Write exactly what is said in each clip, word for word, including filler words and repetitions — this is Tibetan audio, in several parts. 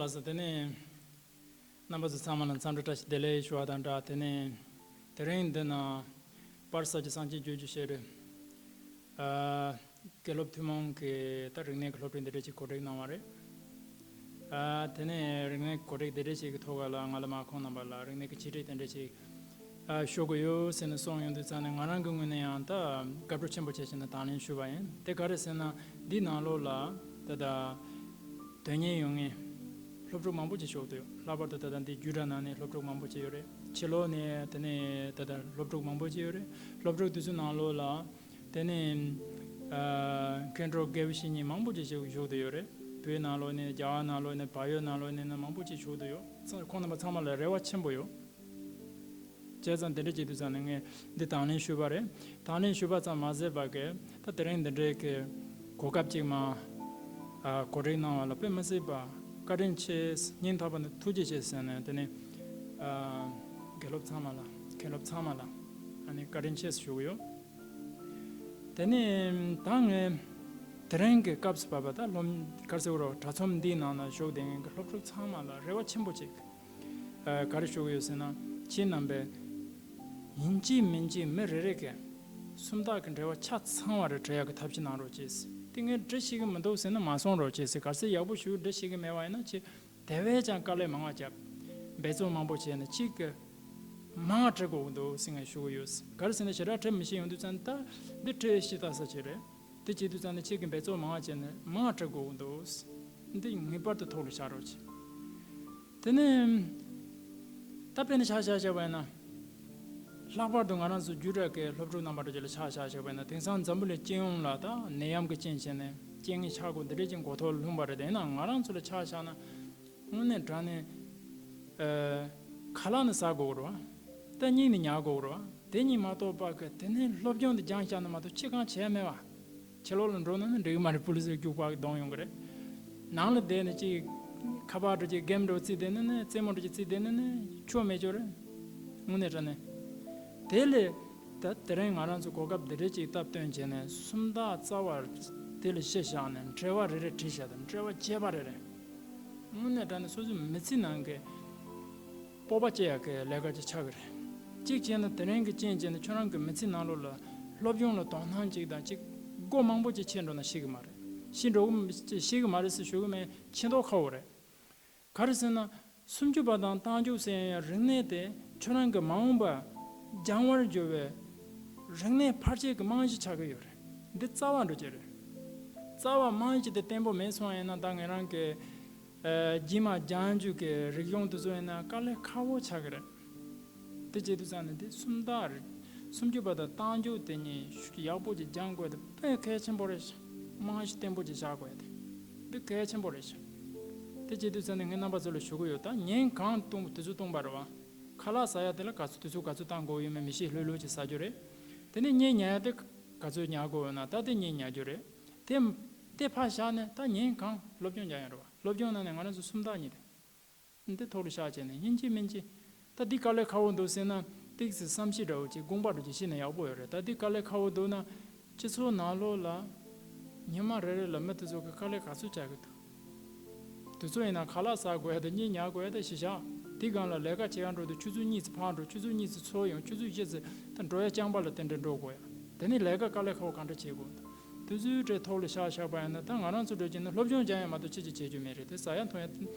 ལགས་སོ། དེ་ནས་རྣམ་པ་ཚོ་ཚང་མ་ལ་འཚམས་འདྲི་བཀྲ་ཤིས་བདེ་ལེགས་ཞུ་བ་དང་སྦྲགས། དེ་ནས་དེ་རིང་འདི་ན་པར་ས་ཀྱི་སངས་རྒྱས་བརྗོད་རྒྱུ་ཞེས་རེད། ཨ། དགེ་སློབ་ཐུན་མོང་གི་ད་རིག་གནས་ཀྱི་སློབ་ཁྲིད་འདི་འདྲ་ཅིག་གོ་སྒྲིག་གནང་བ་རེད། ཨ། དེ་ནས་རིག་གནས་གོ་སྒྲིག་འདི་འདྲ་ཅིག་གི་ཐོག་ལ་ང་ལ་མ་ཁོང་རྣམ་པ་ལ་རིག་གནས་ཀྱི་འཆད་ཁྲིད་དེ་འདྲ་ཅིག་ཨ། ཞུ་དགོས་ཡོད་ཟེར་ནས་གསུངས་ཡོང་དུས་ཙང་ནས་ང་རང་གི་ངོས་ནས་ཡང་ད་དགའ་སྤྲོ་ཆེན་པོ་བྱས་བྱས་ནས་དང་ལེན་ཞུས་པ་ཡིན། དེ་ག་རེ་ཟེར་ན་འདི་ནང་ལོགས་ལ་ད་ད་དོན་གཉེར་ཡོད་མཁན་སློབ་ཕྲུག་མང་པོ་ཅིག་ཞུགས་འདུག། ལྷག་པར་དུ་ད་ལྟ་འདི་རྒྱུད་གྲྭ་ནང་ནས་སློབ་ཕྲུག་མང་པོ་ཅིག་ཡོད་རེད། ཕྱི་ལོགས་ནས་དེ་ནས་ད་ལྟ་སློབ་ཕྲུག་མང་པོ་ཅིག་ཡོད་རེད། སློབ་ཕྲུག་དེ་ཚོའི་ནང་ལོགས་ལ་དེ་ནས་ཨ། མཁན་གྲུབ་དགེ་བཤེས་གཉེན་མང་པོ་ཅིག་ཞིག་བཞུགས་བསྡད་ཡོད་རེད། བོད་ནང་ལོགས་ནས་རྒྱ་གར་ནང་ལོགས་ནས་བལ་ཡུལ་ནང་ལོགས་ནས་ན་མང་པོ་ཅིག་བཞུགས་བསྡད་ཡོད། ཚང་ཁོང་རྣམ་པ་ཚང་མ་ལ་རེ་བ་ཆེན་པོ་ཡོད། བྱས་ཙང་དེ་འདྲ་བྱེད་དུས་ཙང་ནས་ངས་འདི་དང་ལེན་ཞུས་པ་རེད། དང་ལེན་ཞུས་པ་ཙམ་མ་ཟད་པ་གི་ད་དེ་རིང་འདི་འདྲའི་གི་གོ་སྐབས་ཅིག་མ་ཨ། གོ་སྒྲིག་གནང་བ་ལ་དཔེ་མི་སྲིད་པ་བཀའ་དྲིན་ཆེ། སྙིང་ཐག་པ་ནས་ཐུགས་རྗེ་ཆེ་ཟེར་ནས་དེ་ནས་ཨ། དགེ་སློབ་ཚང་མ་ལ་མཁན་སློབ་ཚང་མ་ལ་ཨ་ནི་བཀའ་དྲིན་ཆེ་ཞུ་གི་ཡོད། དེ་ནས་ད་ངས་དེ་རིང་གི་སྐབས་སུ་བབས་པ་ད་སློབ་ག་རེ་ཟེར་དགོས་རེད། གྲྭ་ཚོགས་འདིའི་ནང་ན་བཞུགས་བསྡད་མཁན་གྱི་སློབ་ཕྲུག་ཚང་མ་ལ་རེ་བ་ཆེན་པོ་ཅིག་ཨ། ག་རེ་ཞུ་གི་ཡོད་ཟེར་ན། ཁྱེད་རྣམ་པས་ཡིན་གཅིག་མིན་གཅིག་མི་རེ་རེ་གིས་སུམ་རྟགས་ཀྱི་འབྲེལ་བ་ཆ་ཚང་བ་རེ་འབྲི་ཡག་གི་ཐབས་ཤེས་གནང་རོགས་གྱིས། དེ་ངས་འབྲི་ཤེས་ཀྱི་མི་འདུག་ཟེར་ན་མ་གསུང་རོགས་གྱིས། གལ་སྲིད་ཡག་པོ་ཞིག་འབྲི་ཤེས་ཀྱི་མེད་པ་ཡིན་ན་ཁྱེད་དེ་བས་ཀྱང་དཀའ་ལས་མང་བ་བརྒྱབ། འབད་བརྩོན་མང་པོ་བྱས་ནས་གཅིག་གི་མང་བ་བྲི་དགོས་ཀྱི་འདུག་ཟེར་ངས་ཞུ་གི་ཡོད། ག་རེ་ཟེར་ན་ཞེ་དྲག་བྲི་མི་ཤེས་ཡོང་དུས་ཙང་ད་འདི་བྲི་ཤེས་ལྟ་ས་ཅིག་རེད། དེ་བྱེད་དུས་ཙང་ནས་ཁྱེད་ཀྱིས་འབད་བརྩོན་མང་བ་བྱས་ནས་མང་བ་བྲི་དགོས་ཀྱི་འདུག། འདི་ངེས་པར་དུ་ཐུགས་ལ་བཞག་རོགས་གྱིས། དེ་ནས་ད་དཔེར་ན་ཆ་བཞག་བཞག་པ་ཡིན་ན། ལྷག་པར་དུ་ང་རང་ཚོ་རྒྱུད་གྲྭ་གི་སློབ་ཕྲུག་རྣམ་པ་འདྲ་ཅིག་ལ་ཆ་བཞག་བཞག་པ་ཡིན་ན། དེང་སང་འཛམ་བུ་གླིང་སྤྱི་ཡོངས་ལ་ད་ནད་ཡམས་ཀྱི་རྐྱེན་བྱས་ནས་རྐྱེན་ངན་ཆག་སྒོ་འདི་འདྲ་ཅིག་འགོ་ཐོག་ལ་ལྷུང་བ་རེད། དེ་ཡིན་ནའང་ང་རང་ཚོ་ལ་ཆ་བཞག་ན་དངོས་གནས་དྲང་གནས་ཨ། ཁ་ལག་ནི་ཟ་དགོས་རེད་བ། ད་གཉིད་ནི་ཉལ་དགོས་རེད་བ། དེ་གཉིས་མ་གཏོགས་པ་གི་དེ་ནས་སློབ་སྦྱོང་དེ་སྦྱངས་བཞག་ན་མ་གཏོགས་ཅི་གང་བྱས་མེད་བ། ཕྱི་ལོགས་ལ་འགྲོ་ན་ནི་འགྲིག་གི་མ་རེད། པུ་ལི་སི་རྒྱུག་པ་གདོང་ཡོང་གི་རེད། ནང་ལ་བསྡད་ནས་ཅིག་ཁ་པར་འདྲ་ཅིག་གེམ་འདྲ་བརྩིས་བསྡད་ན་ནི་རྩེད་མོ་འདྲ་ཅིག་བརྩིས་བསྡད་ན་ནི་ཆོ་མེད་ཆོ་རེད། དངོས་གནས་དྲང་གནས། དེ་ལས་ད་དེ་རིང་ང་རང་ཚོ་གོ་སྐབས་འདི་འདྲ་ཅིག་སྟབས་བསྟུན་བྱས་ནས་སུམ་རྟགས་རྩ་བ་དེ་ལ་གཞི་བཞག་ནས་འགྲེལ་པ་རེ་རེ་བྲིས་བཞག་དང་འགྲེལ་པ་རྒྱས་པ་རེ་རེ། དངོས་གནས་དྲང་གནས་སོ་སོའི་མི་ཚེ་ནང་གི་སྤོབས་པ་སྐྱེ་ཡག་གི་ལས་ཀ་ཅིག་ཆགས་ཀྱི་རེད། གཅིག་བྱས་ན་དེ་རིང་གི་རྐྱེན་བྱས་ན་ཁྱོད་རང་གི་མི་ཚེ་ནང་ལོགས་ལ་སློབ་སྦྱོང་ལ་དོ་སྣང་ཅིག་དང་ཅིག་སྒོ་མང་པོ་ཅིག་ཕྱེ་འགྲོ་ན་ཤེས་ཀྱི་མ་རེད། ཤེས་འགྲོ་གི་ཤེས་ཀྱི་མ་རེད་ཟེར་ཞུ་གི་མེད། ཤེས་མདོག་ཁ་པོ་རེད། ག་རེ་ཟེར་ན། སུམ་ཅུ་པ་དང་རྟགས་འཇུག་ཟེར་ཡང་རིག་གནས་དེ་ཁྱོད་རང་གི་མ་འོངས་པ་སྦྱང་བར་འགྱུར་བའི་རིག་གནས་འཕར་ཆག་གི་རྨང་གཞི་ཆགས་ཀྱི་ཡོད་རེད། འདི་རྩ་བ་འགྲོ་གི་རེད། རྩ་བ་རྨང་གཞི་དེ་བརྟན་པོ་མེད་སོང་ཡིན་ན་ད་ངེད་རང་གི་ཨ། རྗེས་མ་སྦྱང་རྒྱུ་གི་རིག་གཞུང་དེ་ཚོ་ཡིན་ན་དཀའ་ལས་ཁག་པོ་ཆགས་ཀྱི་རེད། དེ་བྱེད་དུས་ཙང་ནས་དེ་སུམ་རྟགས་རེད། སུམ་ཅུ་པ་དང་རྟགས་འཇུག་དེ་གཉིས་ཤུགས་ཡག་པོ་ཅིག་སྦྱང་དགོས། དེ་དཔེ་གལ་ཆེན་པོ་རེད་ཤག། རྨང་གཞི་བརྟན་པོ་ཅིག་བཞག་དགོས་ཡ་དེ། འདི་གལ་ཆེན་པོ་རེད་ཤག། དེ་བྱེད་དུས་ཙང་ནས་ངས་རྣམ་པ་ཚོ་ལ་ཞུ་གི་ཡོད། ད་ཉིན་གང་བཏུང་དུས་ཚོད་བཏུང་བ་རེད་བ། ཁ་ལག་ཟ་ཡ་དེ་ལ་ག་ཚོད་དུས་ཚོད་ག་ཚོད་བཏང་དགོས་ཡོད་མེད་མི་ཤེས། ལྷོད་ལྷོད་ཅིག་ཟ་རྒྱུ་རེད། དེ་ནས་གཉིད་ཉལ་ཡ་དེ་ག་ཚོད་ཉལ་དགོས་ཡོད་ན་ད་དེ་གཉིད་ཉལ་རྒྱུ་རེད། དེ་དེ་ཕར་བཞག་ནས་ད་ཉིན་གང་སློབ་སྦྱོང་རྒྱག་ཡ་རེད་བ། སློབ་སྦྱོང་ནང་ནས་ང་རང་ཚོ་སུམ་རྟགས་གཉིས་དེ། འདི་ཐོག་ལ་བཞག་བྱས་ནས་ཡིན་གཅིག་མིན་གཅིག། ད་འདི་དཀའ་ལས་ཁག་པོ་འདུག་ཟེར་ན་ཏོག་ཙམ་བསམ་གཞིག་འདྲ་བོ་ཅིག་དགོངས་པ་འདྲ་ཅིག་བཞེས་ན་ཡག་པོ་ཡོད་རེད། ད་འདི་དཀའ་ལས་ཁག་པོ་འདུག་ན་སྤྱི་ཚོགས་ནང་ལོགས་ལ་ཉི་མ་རེ་རེ་ལ་མི་དེ་ཚོ་གི་དཀའ་ལས་ག་ཚོད་རྒྱག་གི་འདུག། དེ་ཚོ་ཡིན་ན་ཁ་ལག་ཟ་དགོས་ཡ་དང་གཉིད་ཉལ་དགོས་ཡ་དང་གཞི་བཞག་དེ་སྒང་ལ་ལས་ཀ་བྱེད་ཡ་འགྲོ་དུས་ཆུ་ཚོད་གཉིས་ཙམ་ཕར་འགྲོ། ཆུ་ཚོད་གཉིས་ཙམ་ཚུར་ཡོང་། ཆུ་ཚོད་བཞི་ཙམ་ད་འགྲོ་ཡ་རྐྱང་པ་ལ་དེ་འདྲ་འགྲོ་དགོས་ཡ། དེ་ནི་ལས་ཀ་དཀའ་ལས་ཁག་པོ་གང་འདྲ་བྱེད་དགོས་འདུག། དུས་ཚོད་བྲལ་ཐོག་ལ་བཞག་བཞག་པ་ཡིན་ན་ད་ང་རང་ཚོ་འདྲ་བྱས་ན་སློབ་སྦྱོང་སྦྱང་ཡ་མ་གཏོགས་ཅི་ཅིག་བྱེད་རྒྱུ་མེད་རེད། དེ་ཟ་ཡ་འཐུང་ཡ་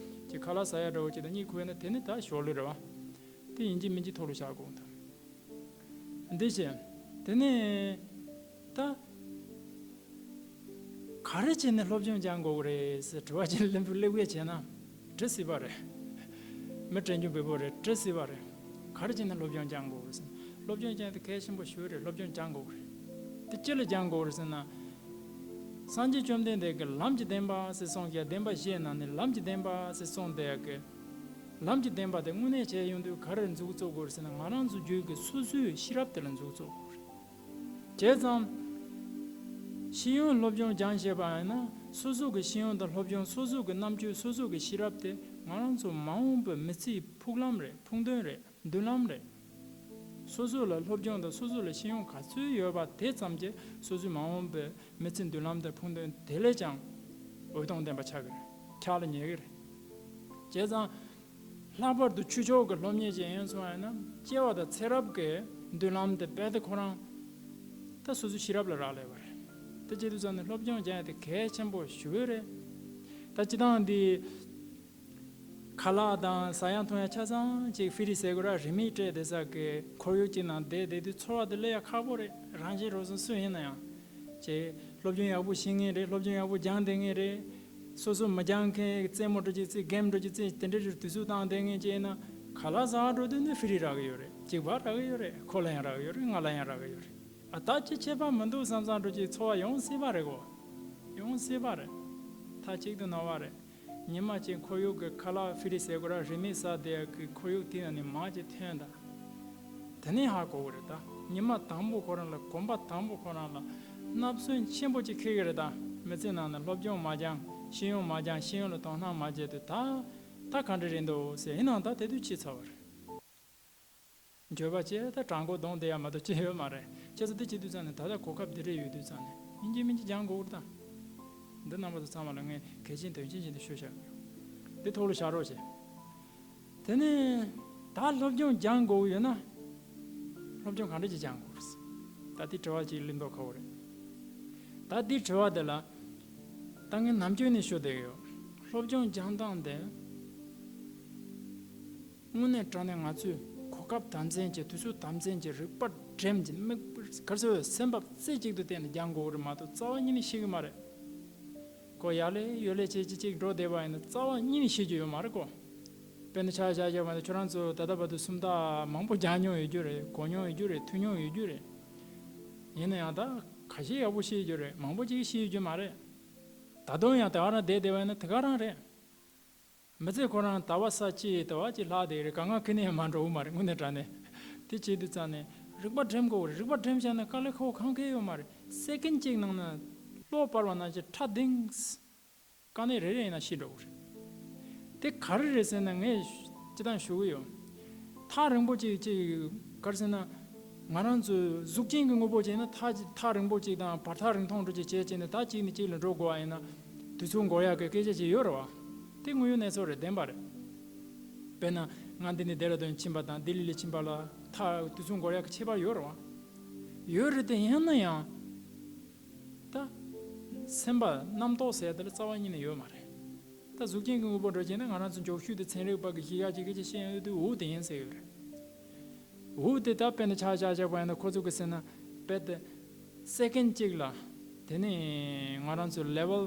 ཅིག་ཁ་ལག་ཟ་ཡ་འདྲ་བོ་ཅིག་དང་གཉིད་ཁུག་ཡ་ན་དེ་ནི་ད་ཞོར་ལས་རེད་བ། དེ་ཡིན་གཅིག་མིན་གཅིག་ཐོག་ལ་བཞག་དགོས་འདུག། འདི་བྱས། དེ་ནས་ད་ག་རེ་བྱས་ནས་སློབ་སྦྱོང་སྦྱང་དགོས་ཀྱི་རེད་ཟེར་དྲི་བ་ཅིག་ལན་པོ་སླེབས་ཡས་བྱས་ན། འདྲི་སྲིད་པ་རེད། མི་དྲན་རྒྱུ་འབེལ་པོ་རེད། འདྲི་སྲིད་པ་རེད། ག་རེ་བྱས་ནས་སློབ་སྦྱོང་སྦྱང་དགོས་རེད་ཟེར། སློབ་སྦྱོང་སྦྱང་དེ་གལ་ཆེན་པོ་ཞིག་རེད། སློབ་སྦྱོང་སྦྱང་དགོས་རེད། དེ་ཅི་ལ་སྦྱང་དགོས་རེད་ཟེར་ན། སངས་རྒྱས་བཅོམ་ལྡན་འདས་ཀྱིས་ལམ་གྱི་བདེན་པ་ཟེར་གསུངས་ཀྱང་བདེན་པ་བཞིའི་ནང་ནས་ལམ་གྱི་བདེན་པ་ཟེར་གསུངས་དེ་ཡ་གི། ལམ་གྱི་བདེན་པ་དེ་དངོས་གནས་བྱས་ཡོང་དུས་ག་རེར་འཛུགས་བཙུགས་དགོས་རེད་ཟེར་ན། ང་རང་ཚོ་རྒྱུད་ཀྱི་སོ་སོའི་ཤེས་རབ་དེ་ལ་འཛུགས་བཙུགས་དགོས་རེད། བྱས་ཙང་། ཤེས་ཡོན་སློབ་སྦྱོང་སྦྱང་ཤེས་པ་ཡིན་ན་སོ་སོ་གི་ཤེས་ཡོན་དང་སློབ་སྦྱོང་། སོ་སོ་གི་རྣམ་དཔྱོད། སོ་སོ་གི་ཤེས་རབ་དེ་ང་རང་ཚོ་མ་འོངས་པའི་མི་ཚེའི་ཕུགས་ལམ་རེད། ཕུགས་འདུན་རེད། མདུན་ལམ་རེད། སོ་སོ་ལ་སློབ་སྦྱོང་དང་སོ་སོ་ལ་ཤེས་ཡོན་ག་ཚོད་ཡོད་པ་དེ་ཙམ་གྱིས་སོ་སོའི་མ་འོངས་པའི་མི་ཚེའི་མདུན་ལམ་དང་ཕུགས་འདུན་དེ་ལས་ཀྱང་འོད་སྟོང་ལྡན་པ་ཆགས་ཀྱི་རེད། འཁྱགས་ལ་ཉེ་གི་རེད། བྱས་ཙང་། ལྷག་པར་དུ་ཆོས་ཕྱོགས་ཀྱི་སློབ་གཉེར་ཅན་ཡིན་སོང་བ་ཡིན་ན་སྐྱེ་བ་དང་ཚེ་རབས་ཀྱི་མདུན་ལམ་དེ་རྦད་དེ་ཁོ་རང་ད་སོ་སོའི་ཤེས་རབ་ལ་རག་ལས་པ་རེད། དེ་བྱེད་དུས་ཙམ་ནས་སློབ་སྦྱོང་སྦྱང་ཡ་དེ་གལ་ཆེན་པོ་ཞེ་པོ་རེད། ད་སྤྱིར་བཏང་འདི་ཁ་ལག་དང་ཟ་ཡ་འཐུང་ཡ་ཆ་ཚང་ཅིག་ཧྥི་རི་ཟེར་དགོས་ར། རིན་མེད་སྤྲད་བསྡད་ས་གི་ཁོར་ཡུག་ཅིག་ནང་བསྡད་བསྡད་དུས་ཚོར་བ་དེ་སླེབས་ཡ་ཁག་པོ་རེད། རང་བཞིན་རོལ་སོང་སུ་ཡིན་ན་ཡང་། ཅེས་སློབ་སྦྱོང་ཡག་པོ་ཤེས་མཁན་རེད། སློབ་སྦྱོང་ཡག་པོ་སྦྱངས་བསྡད་མཁན་རེད། སོ་སོ་མི་སྦྱང་མཁན་རྩེད་མོ་འགྲོ་རྒྱུ་རྩེ། གེམ་འགྲོ་རྒྱུ་རྩེ། དེ་འདྲ་རུ་དུས་ཚོད་བཏང་བསྡད་མཁན་ཅིག་ཡིན་ན་ཁ་ལག་ཟ་བར་འགྲོ་དུས་ནི་ཧྥི་རི་རག་གི་ཡོད་རེད། གཅིག་པ་རག་གི་ཡོད་རེད། ཁོ་ལ་ཡང་རག་གི་ཡོད་རེད། ང་ལ་ཡང་རག་གི་ཡོད་རེད། ཨ། ད་ཅི་ཁྱད་པར་མི་འདུག་བསམ་བསམ་འགྲོ་རྒྱུའི་ཚོར་བ་ཡོང་སྲིད་པ་རེད་གོ། ཡོང་སྲིད་པ་རེད། མཐའ་གཅིག་ཏུ་ནོར་བ་རེད། ཉི་མ་གཅིག་ཁོར་ཡུག་གི་ཁ་ལག་ཧྥི་རི་ཟེར་དགོས་ར། རིན་མེད་ཟ་བསྡད་ཡ་གི་ཁོར་ཡུག་དེ་ནང་ནས་མར་ཅིག་ཐོན་དང་། དེ་ནས་ཧ་གོ་གི་རེད་ད། ཉི་མ་དང་པོ་ཁོ་རང་ལ། གོམ་པ་དང་པོ་ཁོ་རང་ལ་བརྣབ་སེམས་ཆེན་པོ་ཅིག་འཁེལ་གི་རེད་ད། མི་ཚེ་ནང་ན་སློབ་སྦྱོང་མ་སྦྱངས། ཤེས་ཡོན་མ་སྦྱངས། ཤེས་ཡོན་ལ་དོ་སྣང་མ་བྱས་དུས་ད། ད་ག་འདྲ་རེད་འདུག་ཟེར། ཡིན་ནའང་ད་དེ་དུས་ཕྱི་ཚར་བ་རེད། འགྱོད་པ་བྱས་ད་དྲང་པོ་གདོང་བསྡད་ཡ་མ་གཏོགས་ཅི་ཡོད་མ་རེད། བྱས་ཙང་དེ་བྱེད་དུས་ཙང་ནས་ད་ལྟ་གོ་སྐབས་འདི་འདྲ་ཡོད་དུས་ཙང་ནས་ཡིན་གཅིག་མིན་གཅིག་སྦྱང་དགོས་ཀྱི་རེད་ད། འདི་རྣམ་པ་ཚོ་ཚང་མ་ལ་ངས་གལ་ཆེན་དོན་ཆེན་བྱས་ནས་ཤོད་བཞག་གི་ཡོད། འདི་ཐོག་ལ་བཞག་རོགས་བྱེད། དེ་ནས་ད་སློབ་སྦྱོང་སྦྱང་དགོས་ཀྱི་ཡོད་ན། སློབ་སྦྱོང་ག་འདྲ་ཅིག་སྦྱང་དགོས་རེད། ད་དེ་དྲི་བ་ཅིག་སླེབས་མདོག་ཁ་པོ་རེད། ད་དེ་དྲི་བ་དེ་ལ་ད་ངས་ནམ་རྒྱུན་ནས་ཤོད་བསྡད་ཀྱི་ཡོད། སློབ་སྦྱོང་སྦྱང་སྟངས་དེ། དངོས་གནས་དྲང་གནས་ང་ཚོས་གོ་སྐབས་དམ་འཛིན་གྱིས། དུས་ཚོད་དམ་འཛིན་གྱིས། རིག་པ་སྒྲིམ་གྱིས། དམིགས་པ་ག་རེ་ཟེར། སེམས་པ་རྩེ་གཅིག་ཏུ་གཏད་ནས་སྦྱང་དགོས་རེད་མ་གཏོགས་རྩ་བ་ཉིད་ནས་ཤེས་ཀྱི་མ་རེད། ཁོ་ཡ་ལེ་ཡོ་ལེ་བྱེད་ཅིག་ཅིག་འགྲོ་བསྡད་པ་ཡིན་ན་རྩ་བ་ཉིད་ནས་ཤེས་ཀྱི་ཡོད་མ་རེད་ཁོ། དཔེར་ན་ཆ་བཞག་བཞག་པ་ཡིན་ན་ཁྱོད་རང་ཚོ་ད་ལྟ་བར་དུ་སུམ་རྟགས་མང་པོ་སྦྱངས་མྱོང་ཡོད་རྒྱུ་རེད། གོ་མྱོང་ཡོད་རྒྱུ་རེད། ཐོས་མྱོང་ཡོད་རྒྱུ་རེད། ཡིན་ན་ཡང་ད་ཁ་ཤས་ཡག་པོ་ཤེས་ཡོད་རྒྱུ་རེད། མང་པོ་ཅིག་ཤེས་ཡོད་རྒྱུ་མ་རེད། ད་དུང་ཡང་དེ་ག་རང་བསྡད་བསྡད་པ་ཡིན་ན་དེ་ག་རང་རེད། མི་ཚེ་ཁོ་རང་ཟླ་བ་ས་གཅིག་ཟླ་བ་གཅིག་ལྷག་བསྡད་རེད། གང་ག་ཁེ་ནས་ཡང་མ་འགྲོ་གི་མ་རེད། དངོས་གནས་དྲང་གནས། དེ་བྱེད་དུས་ཙང་ནས་རིག་པ་སྒྲིམ་དགོས་རེད། རིག་པ་སྒྲིམ་བཞག་ན་དཀའ་ལས་ཁག་པོ་གང་ག་ཡོད་མ་རེད། སེ་ཀེན་གཅིག་ནང་ན་གློག་སྤར་བ་ནང་བཞིན་ཁྲ་ལྡིང་། དཀའ་གནད་རེ་རེ་ཡིན་ན་ཤེས་འགྲོ་གི་རེད། དེ་ག་རེ་རེད་ཟེར་ན་ངས་སྤྱིར་བཏང་ཞུ་གི་ཡོད། ཐག་རིང་པོ་ཅིག་ཅིག་ག་རེ་ཟེར་ན། ང་རང་ཚོའི་གཟུགས་ཅན་གྱི་དངོས་པོ་བྱས་ན་ཐག་ཅིག་ཐག་རིང་པོ་ཅིག་དང་བར་ཐག་རིང་ཐུང་འདྲ་ཅིག་བྱས་བྱས་ནས་ད་གཅིག་ནས་གཅིག་ལ་འགྲོ་དགོས་པ་ཡིན་ན། དུས་ཚོད་འགོར་ཡག་གི་སྐད་ཆ་ཅིག་ཡོད་རེད་བ། དེ་དངོས་ཡོད་གནས་ཚུལ་རེད། བདེན་པ་རེད། དཔེར་ན་ང་འདི་ནས་ལྡེ་ར་ལྡུན་ཕྱིན་པ་དང་ལྡི་ལི་ལ་ཕྱིན་པ་ལ་ཐག་དུས་ཚོད་འགོར་ཡག་གི་ཁྱད་པར་ཡོད་རེད་བ། ཡོད་རེད་དེ་ཡིན་ན་ཡང་། ད། སེམས་པ་རྣམ་རྟོག་ཟེར་ཡ་དེ་ལ་རྩ་བ་ཉིད་ནས་ཡོད་མ་རེད། ད་གཟུགས་ཅན་གྱི་དངོས་པོ་འདྲ་བྱས་ན་ང་རང་ཚོ་འཇོག་ཤུགས་དེ་ཚན་རིག་པ་གི་གཞི་བཞག་ཅིག་སྐད་ཆ་བཤད་ཡོང་དུས་འུ་དེ་ཡིན་ཟེར་གྱི་རེད། འུ་དེ་ད་དཔེར་ན་ཆ་བཞག་བཞག་པ་ཡིན་ན་ཁོ་ཚོ་གི་ཟེར་ན་དཔེ་དེ་སེ་ཀེན་གཅིག་ལ་དེ་ནས་ང་རང་ཚོ་ལེ་ཝལ་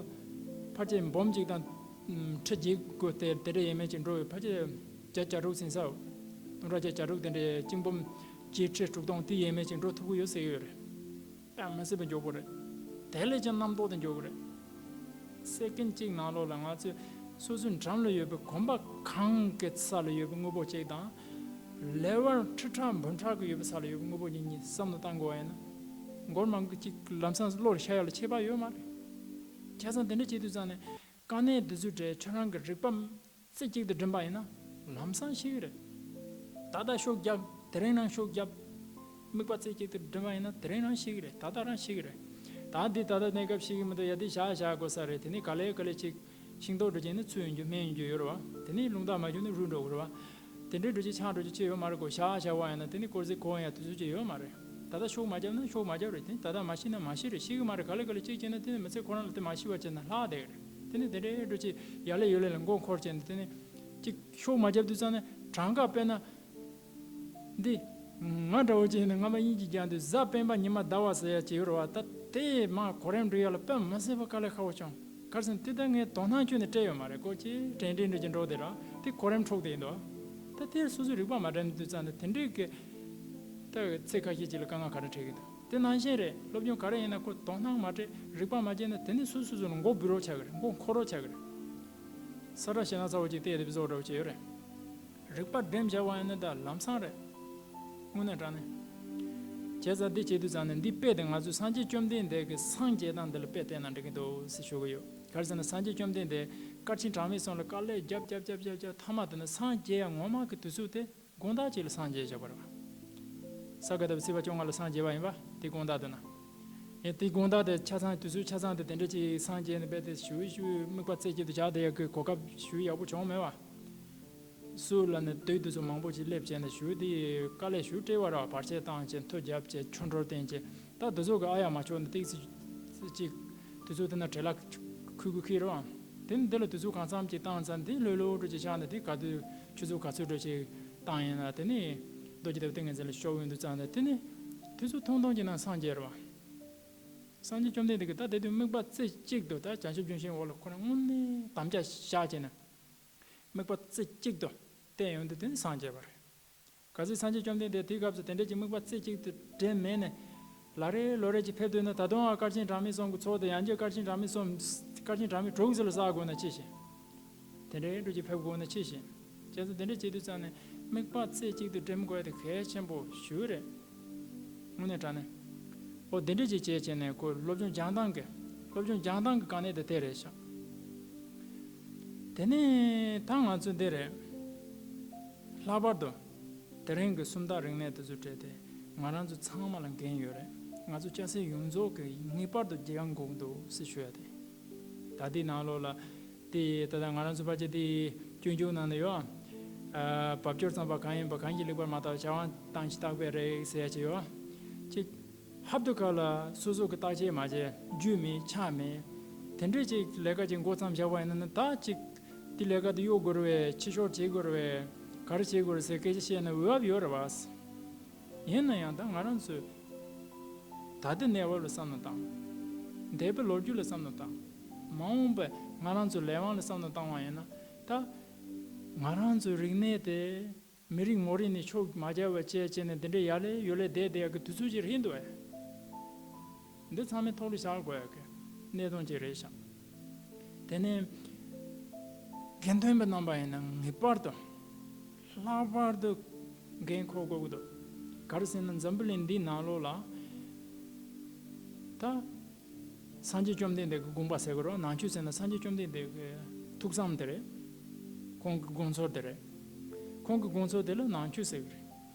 ཕལ་ཆེར་འབུམ་གཅིག་དང་ཁྲི་བརྒྱད་དགུ་དེ་དེ་འདྲ་ཡས་མས་ཅིག་འགྲོ་བའི་ཕལ་ཆེར་བརྒྱ་གྱ་དྲུག་ཟིན་ས། སྟོང་ཕྲག་བརྒྱ་གྱ་དྲུག་དེ་འདྲའི་གཅིག་འབུམ་གཅིག་ཁྲི་དྲུག་སྟོང་དེ་ཡས་མས་ཅིག་འགྲོ་ཐུབ་ཀྱི་ཡོད་ཟེར་གྱི་ཡོད་རེད། དཔེ་མི་སྲིད་པ་མགྱོགས་པོ་རེད། དེ་ལས་ཀྱང་རྣམ་རྟོག་དེ་མགྱོགས་པོ་རེད། སེ་ཀེན་གཅིག་ནང་ལོགས་ལ་ང་ཚོས་སོ་སོའི་འགྲམ་ལ་ཡོད་པའི་གོམ་པ་གང་གི་ས་ལ་ཡོད་པའི་དངོས་པོ་གཅིག་དང་། ལེ་ཝལ་ཁྲི་ཕྲག་འབུམ་ཕྲག་གི་ཡོད་པའི་ས་ལ་ཡོད་པའི་དངོས་པོ་གཉིས་གཉིས་བསམ་བློ་བཏང་དགོས་པ་ཡིན་ན། མགོར་མང་གི་གཅིག་ལམ་སང་བློར་ཤར་ཡག་ལ་ཁྱད་པར་ཡོད་མ་རེད། བྱས་ཙང་དེ་འདྲ་བྱེད་དུས་ཙང་ནས་དཀའ་གནད་འདི་ཚོའི་གྲས་ཁྱོད་རང་གི་རིག་པ་རྩེ་གཅིག་ཏུ་སྒྲིམ་པ་ཡིན་ན་ལམ་སང་ཤེས་ཀྱི་རེད། ད་ལྟ་ཤུགས་རྒྱབ། དེ་རིང་རང་ཤུགས་རྒྱབ། དམིགས་པ་རྩེ་གཅིག་ཏུ་སྒྲིམ་པ་ཡིན་ན་དེ་རིང་རང་ཤེས་ཀྱི་རེད། ད་ལྟ་རང་ཤེས་ཀྱི་རེད། ད་ལྟ་གནས་སྐབས་ཤེས་ཀྱི་མི་འདུག་ཡ་དེ་བཞག་བཞག་དགོས་ས་རེད། དེ་ནས་ག་ལེ་ག་ལེ་ཅིག་ཤིང་ཏོག་འགྲོ་བྱས་ནས་ཚུལ་ཡོང་རྒྱུ་སྨན་ཡོང་རྒྱུ་ཡོད་རེད་བ། དེ་ནས་རླུང་རྟ་མ་བྱུང་ན་རུལ་འགྲོ་གི་རེད་བ། དེ་འདྲའི་འགྲོ་ཅིག་ཆགས་འགྲོ་ཅིག་ཅི་ཡོད་མ་རེད་གོ། བཞག་བཞག་པ་ཡིན་ན་དེ་ནི་སྐོར་ཟིག་གོ་ཡ་དུས་ཚོད་ཅིག་ཡོད་མ་རེད། ད་ལྟ་ཤུགས་མ་རྒྱབ་ན་ཤུགས་མ་རྒྱབ་རེད། དེ་ནི་ད་ལྟ་མ་ཤེས་ན་མ་ཤེས་རེད། ཤེས་གི་མ་རེད། ག་ལེ་ག་ལེ་ཅིག་བྱས་ན་དེ་ནི་མི་ཚེ་ཁོ་རང་ལ་དེ་མ་ཤེས་པ་བྱས་ན་ལྷག་བསྡད་གི་རེད། དེ་ནི་དེ་འདྲའི་འགྲོ་ཅིག་ཡ་ལེ་ཡོ་ལེ་ལ་མགོ་འཁོར་བྱས་ནས་དེ་ནི་ཅིག་ཤུགས་མ་རྒྱབ་དུས་ཙང་ནས་གྲངས་ཀ་དཔེར་ན། འདི། ང་འདྲ་བོ་ཅིག་ཡིན་ན་སྔ་མ་དབྱིན་ཇི་རྒྱག་དུས་གཟའ་སྤེན་པ་ཉི་མ་ཟླ་བ་ཟེར་ཡ་ཅིག་ཡོད་རེད་བ། ད་དེ་མ་གོ་རིམ་འགྲོ་ཡ་ལ་དཔེ་མི་སྲིད་པ་དཀའ་ལས་ཁག་པོ་བྱུང་། ག་རེ་ཟེར་ན་དེ་ད་ངས་དོ་སྣང་ཁྱོན་ནས་སྤྲད་ཡོད་མ་རེད་གོ། ཅི་དྲན་དྲན་འགྲོ་གི་འགྲོ་དེ་ར་དེ་གོ་རིམ་འཁྲུག་དེ་ཡིན་འདུག་ད་དེར་སོ་སོའི་རིག་པ་མ་དྲན་དུས་ཙང་ནས་དེ་འདྲའི་གི་ད་ཚེ་ཁ་ཤས་ཅིག་ལ་དཀའ་ངལ་ག་རེ་འཕྲད་ཀྱི་འདུག་དེ་ནང་བཞིན་རེད། སློབ་སྦྱོང་ག་རེ་ཡིན་ན་ཁོ་དོ་སྣང་མ་སྤྲད། རིག་པ་མ་སྐྱེས་ན་དེ་ནས་སོ་སོ་སོ་ལ་མགོ་འབུལ་རོགས་བྱ་གི་རེད། མགོ་འཁོར་རོགས་བྱ་གི་རེད། ས་བཀྲ་ཞེ་ན་ཚ་བོ་ཅིག་བལྟས་དེ་བཟོ་འདྲ་བོ་ཅིག་ཡོད་རེད། རིག་པ་སྒྲིམ་བྱ་བ་ཡིན་ན་ད་ལམ་སང་རེད། དངོས་གནས་དྲང་གནས། བྱས་ཙང་འདི་བྱེད་དུས་ཙང་ནས་འདི་དཔེ་དེ་ང་ཚོས་སངས་རྒྱས་བཅོམ་ལྡན་འདས་ཀྱི་སངས་རྒྱས་སྟངས་འདི་ལ་དཔེ་བལྟས་ན་འགྲིག་གི་འདུག་ཟེར་ཞུ་གི་ཡོད། ག་རེ་ཟེར་ན་སངས་རྒྱས་བཅོམ་ལྡན་འདས་དཀའ་ཆེན་གྲངས་མེད་གསུམ་ལ་དཀའ་ལས་རྒྱབ་རྒྱབ་རྒྱབ་རྒྱབ་རྒྱབ་མཐའ་མ་དེ་ནི་སངས་རྒྱས་ཡ་ངོ་མ་གི་དུས་ཚོད་དེ་དགོང་དག་ཅིག་ལ་སངས་རྒྱས་བཞག་པ་རེད་བ། ས་ག་ཟླ་བའི་ཚེས་པ་བཅོ་ལྔ་ལ་སངས་རྒྱས་པ་ཡིན་པ་དེ་དགོང་དག་དེ་ན། ཡང་དེ་དགོང་དག་དེ་ཆ་ཚང་དུས་ཚོད་ཆ་ཚང་དེ་དེ་འདྲ་ཅིག་སངས་རྒྱས་ནས་རྦད་དེ་ཞུ་ཞུ་དམིགས་པ་རྩེ་གཅིག་ཏུ་བཞག་བསྡད་ཡག་གི་གོ་སྐབས་ཞུ་ཡག་པོ་བྱུང་མེད་བ། སུ་ལ་ནི་དུས་དེ་ཚོ་མང་པོ་ཞིག་སླེབས་བྱས་ནས་ཞུ་དེ་དཀའ་ལས་ཞུ་སྤྲད་པ་ར། བར་ཆད་བཏང་བྱས་མཐུ་རྒྱབ་བྱས་ཆོ་འཕྲུལ་བསྟན་བྱས། ད་དེ་ཚོ་གི་ཨ་ཡ་མ་ཆོག་ནི་ཏིག་ཙི་ཅིག་དེ་ཚོ་དེ་ན་བྲེལ་ལ་ཁུ་ཁུ་ཁི་རོ། དེ་ནི་དེ་ལ་དེ་ཚོ་གང་འཚམ་ཅིག་བཏང་ཙང་དེ་ལྷོད་ལྷོད་འགྲོ་ཅིག་ཆགས་ནས། དེ་ག་དུས་ཆུ་ཚོད་ག་ཚོད་འགྲོ་ཅིག་བཏང་ཡིན་ན། དེ་ནི་རྡོ་རྗེ་སྟོབས་ལྡན་ངན་ཚད་ལ་ཤོག་ཡོང་དུས་ཙང་ནས། དེ་ནི་དེ་ཚོ་ཐུང་ཐུང་ཅིག་ན་སངས་རྒྱས་རོ། སངས་རྒྱས་བཅོམ་ལྡན་འདས་ཀྱིས་ད་དེ་དུས་དམིགས་པ་རྩེ་གཅིག་ཏུ་ད་བྱང་ཆུབ་ལྗོན་ཤིང་འོག་ལ་ཁོ་རང་དངོས་གནས་དམ་བཅའ་བཞག་བྱས་ནས། དམིགས་པ་རྩེ་གཅིག་ཏུ་བསྟེན་ཡོང་དུས་དེ་ནི་སངས་རྒྱས་པ་རེད། གལ་སྲིད་སངས་རྒྱས་བཅོམ་ལྡན་འདས་དེའི་སྐབས་སུ་དེ་འདྲ་ཅིག་དམིགས་པ་རྩེ་གཅིག་ཏུ་དྲན་མེད་ནས། ལ་རེ་ལོ་རེ་ཅིག་ཕེབས་འདུག་ན། ད་དུང་ཨ་སྐར་ཆེན་གྲངས་མེད་གསུམ་གྱི་ཚོགས་དེ། ཡང་བསྐྱར་སྐར་ཆེན་གྲངས་མེད་གསུམ། སྐར་ཆེན་གྲངས་མེད་དྲུག་ཙམ་ལ་བསགས་དགོས་ན་ཅི་ཞིག་དེ་འདྲའི་འགྲོ་ཅིག་ཕེབས་དགོས་ན་ཅི་ཞིག་བྱས་ཙང་དེ་འདྲ་བྱེད་དུས་ཙང་ནས་དམིགས་པ་རྩེ་གཅིག་ཏུ་དྲན་དགོས་ཡ་དེ་གལ་ཆེན་པོ་ཞེ་པོ་རེད། དངོས་གནས་དྲང་གནས། ཨོ་དེ་འདྲ་ཅིག་བྱས་བྱས་ནས་ཁོ་སློབ་སྦྱོང་སྦྱང་སྟངས་ཀྱི། སློབ་སྦྱོང་སྦྱང་སྟངས་ཀྱི་དཀའ་གནད་དེ་དེ་རེད་ཤག་དེ་ནས་ད་ང་ཚོ་འདི་རེད། ལྷག་པར་དུ་དེ་རིང་གི་སུམ་རྟགས་རིག་གནས་དེ་ཚོ་སྤྲད་དེ་ང་རང་ཚོ་ཚང་མ་ལ་འགན་ཡོད་རེད། ང་ཚོ་སྐྱ་སེར་ཡོངས་རྫོགས་ཀྱིས་ངེས་པར་དུ་སྦྱང་དགོས་ཀྱི་འདུག་ཟེར་ཞུ་ཡ་དེ། ད་ལྟའི་ནང་ལོགས་ལ་དེ་ད་ལྟ་ང་རང་ཚོ་ཕལ་ཆེར་དེ་སྤྱོད་འཇུག་ནང་ན་ཡོད། ཨ། བབ་ཅོལ་ཙམ་པ་གང་ཡིན་པ་གང་གིས་ལེགས་པར་མ་བརྟགས་བྱ་བ་བཏང་ཞིང་བརྟག་པས་རེག་ཟེར་ཡ་ཅིག་ཡོད། ཅིག་ཧབ་ཏུ་ཁ་ལ་སོ་སོ་གི་བརྟག་དཔྱད་མ་བྱས། རྒྱུས་མེད་ཆ་མེད། དེ་འདྲས་ཅིག་ལས་ཀ་ཅིག་འགོ་བརྩམས་བཞག་པ་ཡིན་ན་ནི། ད་ཅིག་དེ་ལས་ཀ་དེ་གཡོག་དགོས་རེད་པས། ཕྱི་བཤོལ་བྱེད་དགོས་རེད་པས། ག་རེ་བྱེད་དགོས་རེད་ཟེར་སྐད་ཆ་བཤད་ན་འོས་བབ་ཡོད་རེད་པ། ཡིན་ན་ཡང་ད་ང་རང་ཚོས་ད་ལྟའི་གནས་བབ་ལ་བསམ་བློ་བཏང་། འདས་པའི་ལོ་རྒྱུས་ལ་བསམ་བློ་བཏང་། མ་འོངས་པའི་ང་རང་ཚོའི་ལས་དབང་ལ་བསམ་བློ་བཏང་བ་ཡིན་ན། ད་ང་རང་ཚོའི་རིག་གནས་དེ་མི་རིགས་ངོ་རིས་ནས་ཕྱོགས་མ་བརྒྱབ་པ་བྱས་བྱས་ནས་འདི་འདྲའི་ཡར་ལས་ཡར་ལས་བསྡད་བསྡད་ཡག་གི་དུས་ཚོད་ཅིག་རེད་འདུག་ཨེ། འདི་ཚང་མས་ཐུགས་ལ་བཞག་དགོས་ཡག་གི་གནད་དོན་ཅིག་རེད་ཤག་དེ་ནས་དགེ་འདུན་པའི་རྣམ་པ་ཡིན་ན་ངེས་པར་དུ་ལྷག་པར་དུ་འགན་འཁུར་དགོས་ཀྱི་འདུག་ག་རེ་ཟེར་ན་འཛམ་བུ་གླིང་འདིའི་ནང་ལོགས་ལ་ད་སངས་རྒྱས་བཅོམ་ལྡན་འདས་ཀྱི་དགོངས་པ་ཟེར་དགོས་རེད། ནང་ཆོས་ཟེར་ན་སངས་རྒྱས་བཅོམ་ལྡན་འདས་ཀྱི་ཐུགས་བསམ་དེ་རེད། ཁོང་གི་དགོངས་ཚུལ་དེ་རེད། ཁོང་གི་དགོངས་ཚུལ་དེ་ལ་ནང་ཆོས་ཟེར་གྱི་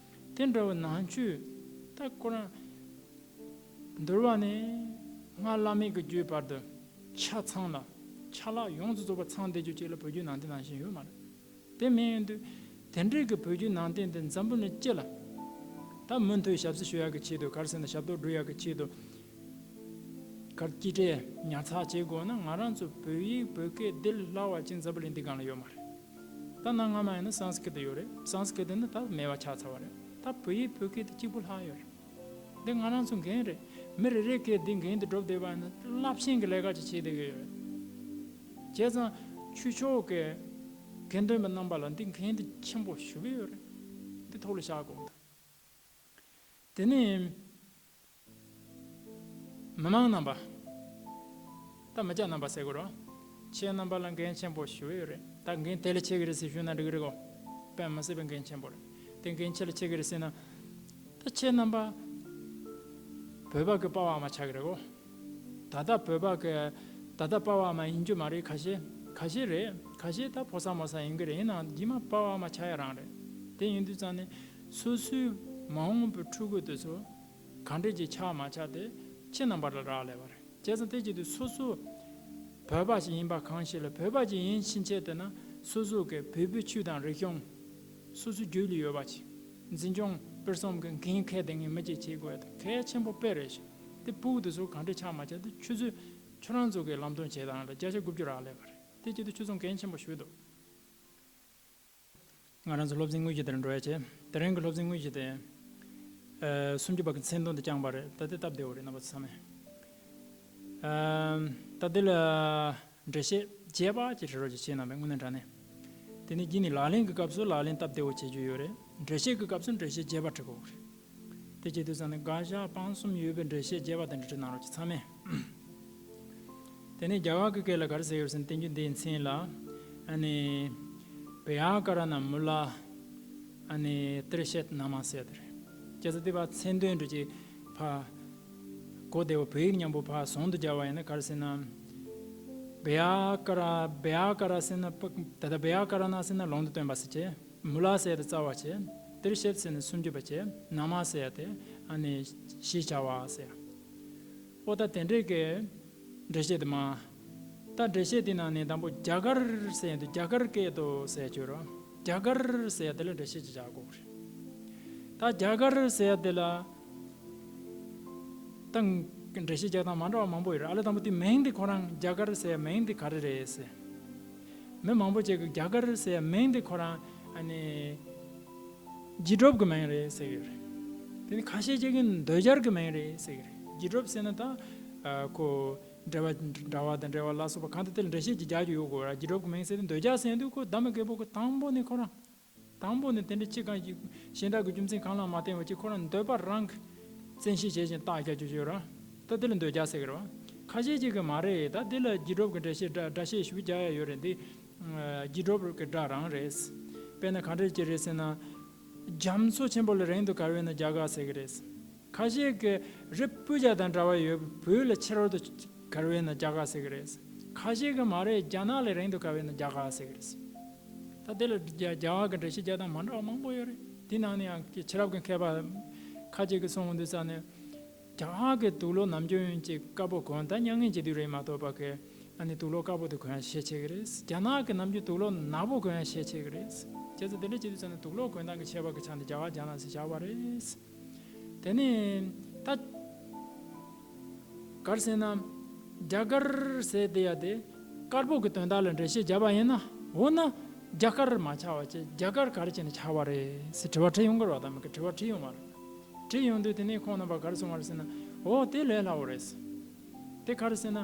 རེད། དེ་འདྲ་བའི་ནང་ཆོས་ད་ཁོ་རང་འདུལ་བ་ནས་སྔགས་བླ་མེད་ཀྱི་རྒྱུད་བར་དུ་ཆ་ཚང་ལ་ཆ་ལག་ཡོངས་སུ་རྫོགས་པ་ཚང་བསྡད་རྒྱུ་ཅིག་ལ་བོད་བརྒྱུད་ནང་བསྟན་ནང་བཞིན་ཡོད་མ་རེད། དེ་མིན་ཡིན་དུས་དེ་འདྲའི་གི་བོད་བརྒྱུད་ནང་བསྟན་དེ་འཛམ་བུ་གླིང་སྤྱི་ལ་ད་མུ་མཐུད་ཞབས་ཕྱི་ཞུ་ཡག་གི་ཆེད་དུ། ག་རེ་ཟེར་ན་ཞབས་ཏོག་སྒྲུབ་ཡག་གི་ཆེད་དུ། ག་རེ་གཅེས་སྤྲས་ཉར་ཚགས་བྱེད་དགོས་ན། ང་རང་ཚོ་བོད་ཡིག་བོད་སྐད་འདི་ལས་སླ་བ་ཅིག་འཛམ་བུ་གླིང་འདི་སྒང་ལ་ཡོད་མ་རེད། ད་གནའ་སྔ་མ་ཡིན་ན་སཾ་སྐྲྀ་ཏ་ཡོད་རེད། སཾ་སྐྲྀ་ཏ་ནི་ད་མེད་པ་ཆགས་ཚར་བ་རེད། ད་བོད་ཡིག་བོད་སྐད་དེ་གཅིག་པུ་ལྷག་ཡོད་རེད། འདི་ང་རང་ཚོ་འགན་རེད། མི་རེ་རེ་གིས་འདི་འགན་དེ་སྒྲུབ་བསྡད་པ་ཡིན་ན་རླབས་ཆེན་གྱི་ལས་ཀ་ཅིག་བྱེད་བསྡད་ཀྱི་ཡོད་རེད། བྱས་ཙང་ཆོས་ཕྱོགས་ཀྱི་དགེ་འདུན་པ་རྣམ་པ་ལ་འདི་འགན་དེ་ཆེན་པོ་ཞེ་པོ་ཡོད་རེད། འདི་ཐུགས་ལ་བཞག་དགོས། དེ་ནས་མི་མང་རྣམ་པ། ད་མི་སྐྱ་རྣམ་པ་ཟེར་དགོས་རེད། ཁྱེད་རྣམ་པ་ལ་འགན་ཆེན་པོ་ཞེ་པོ་ཡོད་རེད། ད་འགན་དེ་ལས་ཆེ་གི་རེད་ཟེར་ཞུས་ན་འགྲིག་གི་རེད་གོ། དཔེ་མི་སྲིད་པའི་འགན་ཆེན་པོ་རེད། དེ་འགན་ཆེ་ལ་ཆེ་གི་རེད་ཟེར་ན། ད་ཁྱེད་རྣམ་པ་བོད་པ་གི་པ་ཕ་མ་ཆགས་ཀྱི་རེད་གོ། ད་ལྟ་བོད་པ་གི་ད་ལྟ་པ་ཕ་མ་ཡིན་རྒྱུ་མ་རེད། ཁ་ཤས་ཁ་ཤས་རེད། ཁ་ཤས་ད་ཕོ་གསར་མོ་གསར་ཡིན་གི་རེད། ཡིན་ནའང་རྗེས་མ་པ་ཕ་མ་ཆགས་ཡ་རང་རེད། དེ་ཡིན་དུས་ཙང་ནས་སོ་སོའི་མ་འོངས་པའི་ཕྲུ་གུ་དེ་ཚོ་ག་འདྲས་ཀྱི་ཆགས་མ་ཆགས་དེ་ཁྱེད་རྣམ་པ་ལ་རག་ལས་པ་རེད། བྱས་ཙང་དེ་བྱེད་དུས་སོ་སོ་བོད་པ་ཞིག་ཡིན་པ་གང་ཞིག་ལ། བོད་པ་ཞིག་ཡིན་ཕྱིན་ཆད་དེ་ན་སོ་སོ་གི་བོད་པའི་ཆོས་དང་རིག་གཞུང་སོ་སོའི་རྒྱུད་ལ་ཡོད་པ་ཅིག་འཛིན་སྐྱོང་སྤེལ་གསུམ་གྱི་འགན་འཁྱེར་དེ་ངས་མི་གཅིག་བྱེད་དགོས་ཡ་དེ་གལ་ཆེན་པོ་དཔེ་རེད་ཤག་དེ་ཕྲུ་གུ་དེ་ཚོ་ག་འདྲས་ཆགས་མ་ཆགས་དེ་ཁྱོད་ཚོས་ཁྱོད་རང་ཚོ་གི་ལམ་སྟོན་བྱེད་སྟངས་ལ་བརྒྱ་ཆ་དགུ་བཅུ་རག་ལས་པ་རེད། དེ་བྱེད་དུས་ཁྱོད་ཚོ་འགན་ཆེན་པོ་ཞིག་འདུག་ང་རང་ཚོ་སློབ་ཚན་དངོས་གཞི་དེར་འགྲོ་ཡ་བྱས། དེ་རིང་གི་སློབ་ཚན་དངོས་གཞི་དེ། ཨ། སུམ་ཅུ་པ་གི་མཚན་དོན་དུ་བསྐྱངས་པ་རེད། ད་དེ་སྟབས་བདེ་བོ་རེད། རྣམ་པ་ཚོ་ཚང་མས། ཨ། ད་དེ་ལ་འགྲེལ་བཤད་རྒྱས་པ་ཅིག་བྲིས་རོགས་ཅིག་བྱས་གནང་པས་དངོས་གནས་དྲང་གནས། དེ་ནས་རྗེས་ནས་ལག་ལེན་གྱི་སྐབས་སུ་ལག་ལེན་སྟབས་བདེ་བོ་བྱེད་རྒྱུ་ཡོད་རེད། འགྲེལ་བཤད་ཀྱི་སྐབས་སུ་འགྲེལ་བཤད་རྒྱས་པ་བྲི་དགོས་རེད། དེ་བྱེད་དུས་ཙང་ནས་དགག་བཞག་སྤང་གསུམ་ཡོད་པའི་འགྲེལ་བཤད་རྒྱས་པ་དེ་འདྲ་བྲིས་གནང་རོགས་ཀྱི་ཚང་མས། དེ་ནས་རྒྱ་གར་གྱི་སྐད་ལ་ག་རེ་ཟེར་ཡོད་ཟེར་ན། བསྟན་རྒྱུན་འདིའི་མཚན་ལ། ཨ་ནི། བྷྱ་ཀ་ར་ཎ་མུ་ལ། ཨ་ནི་ཏྲི་ཤད་ན་མ་ཟེར་ཡ་དེ་རེད། བྱས་ཙང་དེ་བ་མཚན་དོན་འདྲ་ཅིག་ཕར་གོ་བདེ་བོ་བོད་ཡིག་མཉམ་པོ་ཕར་ཟུང་དུ་སྦྱར་བ་ཡིན་ན་ག་རེ་ཟེར་ན། བྷྱ་ཀ་ར། བྷྱ་ཀ་ར་ཟེར་ན་པ། ད་ལྟ་བྷྱ་ཀ་ར་ཎ་ཟེར་ན་ལུང་དུ་སྟོན་པ་ཟེར་བྱས། མུ་ལ་ཟེར་ཡ་དེ་རྩ་བ་བྱས། ཏྲི་ཤད་ཟེར་ན་སུམ་ཅུ་པ་བྱས། ན་མ་ཟེར་ཡ་དེ་ཨ་ནི་ཞེས་བྱ་བ་ཟེར་ཡ། ཨོ་ད་དེ་འདྲས་ཀྱི་འགྲེལ་བཤད་དེ་མ། ད་འགྲེལ་བཤད་དེ་ནང་ནས་དང་པོ་རྒྱ་གར་ཟེར་ཡ་དེ་རྒྱ་གར་སྐད་དུ་ཟེར་ཡ་བྱོས་རོགས། རྒྱ་གར་ཟེར་ཡ་དེ་ལ་འགྲེལ་བཤད་ཅིག་རྒྱག་དགོས་རེད། ད་རྒྱ་གར་ཟེར་ཡ་དེ་ལ་ད་འགྲེལ་བཤད་རྒྱག་སྟངས་མ་འདྲ་བ་མང་པོ་ཡོད་རེད། ཨ་ལས་དང་པོ་དེ་མིང་དེ་ཁོ་རང་རྒྱ་གར་ཟེར་ཡ་མིང་དེ་ག་རེ་རེད་ཟེར། མི་མང་པོ་ཅིག་གིས་རྒྱ་གར་ཟེར་ཡ་མིང་དེ་ཁོ་རང་ཨ་ནི་རྒྱུད་སྒྲུབ་ཀྱི་མིང་རེད་ཟེར་གྱི་ཡོད་རེད། དེ་ནི་ཁ་ཤས་ཅིག་གིས་འདོད་སྦྱར་གྱི་མིང་རེད་ཟེར་གྱི་རེད། རྒྱུད་སྒྲུབ་ཟེར་ན་ད་ཨ་ཁོ་འགྲེལ་པ་འདྲ་བ་དང་འགྲེལ་པ་སླར་གསོ་བ་གང་དེ་དེ་ལ་འགྲེལ་བཤད་ཅིག་རྒྱག་རྒྱུ་ཡོད་དགོས་ར། རྒྱུད་སྒྲུབ་ཀྱི་མིང་ཟེར་ཏེ་འདོད་སྦྱར་ཟེར་དུས་ཁོ་ཟླ་མེད་རྒད་པོ་ཁོ་དང་པོ་ནས་ཁོ་རང་དང་པོ་ནས་དེ་འདྲ་ཅི་གང་ཞིག་གཞན་དག་གི་རྒྱུ་མཚན་གང་ལ་མ་བརྟེན་པ་ཅིག་ཁོ་རང་འདོད་པ་རང་གི་བཙན་ཤེད་བྱས་ཤིང་རྟགས་རྒྱག་རྒྱུ་ཡོད་ར། ད་དེ་ལ་འདོད་སྦྱར་ཟེར་གི་རེད་བ། ཁ་ཤས་ཅིག་གིས་མ་རེད། ད་དེ་ལ་རྒྱུད་སྒྲུབ་ཀྱི་འགྲེལ་བཤད་སྒྲ་སྒྲ་བཤད་ཞིབ་རྒྱག་ཡ་ཡོད་རེད། འདི་རྒྱུད་སྒྲུབ་ཀྱི་སྒྲ་རང་རེད། དཔེར་ན་ག་འདྲ་ཅིག་རེད་ཟེར་ན། རྒྱ་མཚོ་ཆེན་པོ་ལས་རིང་དུ་བརྒལ་བས་ན་རྒྱ་གར་ཟེར་གི་རེད། ཁ་ཤས་ཀྱིས་རི་སྤུ་རྒྱ་དང་འདྲ་བ་ཡོད་པའི་བོད་ལ་ཕྱི་རོལ་དུ་བརྒལ་བས་ན་རྒྱ་གར་ཟེར་གི་རེད། ཁ་ཤས་ཀྱིས་མ་རེད། རྒྱ་ནག་ལས་རིང་དུ་བརྒལ་བས་ན་རྒྱ་གར་ཟེར་གི་རེད། ད་དེ་ལ་རྒྱ་རྒྱ་གར་གྱི་འགྲེལ་བཤད་རྒྱག་སྟངས་མ་འདྲ་བ་མང་པོ་ཡོད་རེད། དེ་ནང་ནས་ཡང་ཕྱི་རབས་ཀྱི་མཁས་པ་ཁ་ཅིག་གིས་གསུངས་འདུག་ས་ནས། རྒྱ་གར་གྱི་དུག་ལོག་ནམ་རྒྱུན་གྱི་དཀར་པོ་གོན། ད་མྱ་ངན་བྱེད་དུས་རེད་མ་གཏོགས་པ་གི་ཨ་ནི་དུག་ལོག་དཀར་པོ་དེ་གོན་ཡ་ཤས་ཆེ་གི་རེད། རྒྱ་ནག་གི་ནམ་རྒྱུན་དུག་ལོག་ནག་པོ་གོན་ཡ་ཤས་ཆེ་གི་རེད། བྱས་ཙང་དེ་འདྲ་བྱེད་དུས་ཙམ་ནས་དུག་ལོག་གོན་སྟངས་ཀྱི་ཁྱད་པར་གྱི་ཆ་ནས་རྒྱ་གར་རྒྱ་ནག་ཟེར་བཞག་པ་རེད། དེ་ནས་ད་ག་རེ་ཟེར་ན། རྒྱ་གར་ཟེར་དེ་ཡ་དེ་དཀར་པོ་གི་དོན་དག་ལ་འགྲེལ་བཤད་བརྒྱབ་པ་ཡིན་ན། འོ་ན་རྒྱ་གར་མ་ཆགས་པ་བྱས་རྒྱ་གར་ག་རེ་བྱས་ནས་ཆགས་པ་རེད་ཟེར་དྲི་བ་དྲིས་ཡོང་གི་རེད་བ། ད་མི་གི་དྲི་བ་དྲིས་ཡོང་བ་རེད། དྲིས་ཡོང་དུས་དེ་ནས་ཁོང་རྣམ་པ་ག་རེ་གསུངས་པ་རེད་ཟེར་ན། འོ་དེ་ལས་སླ་བོ་རེད། དེ་ག་རེ་ཟེར་ན།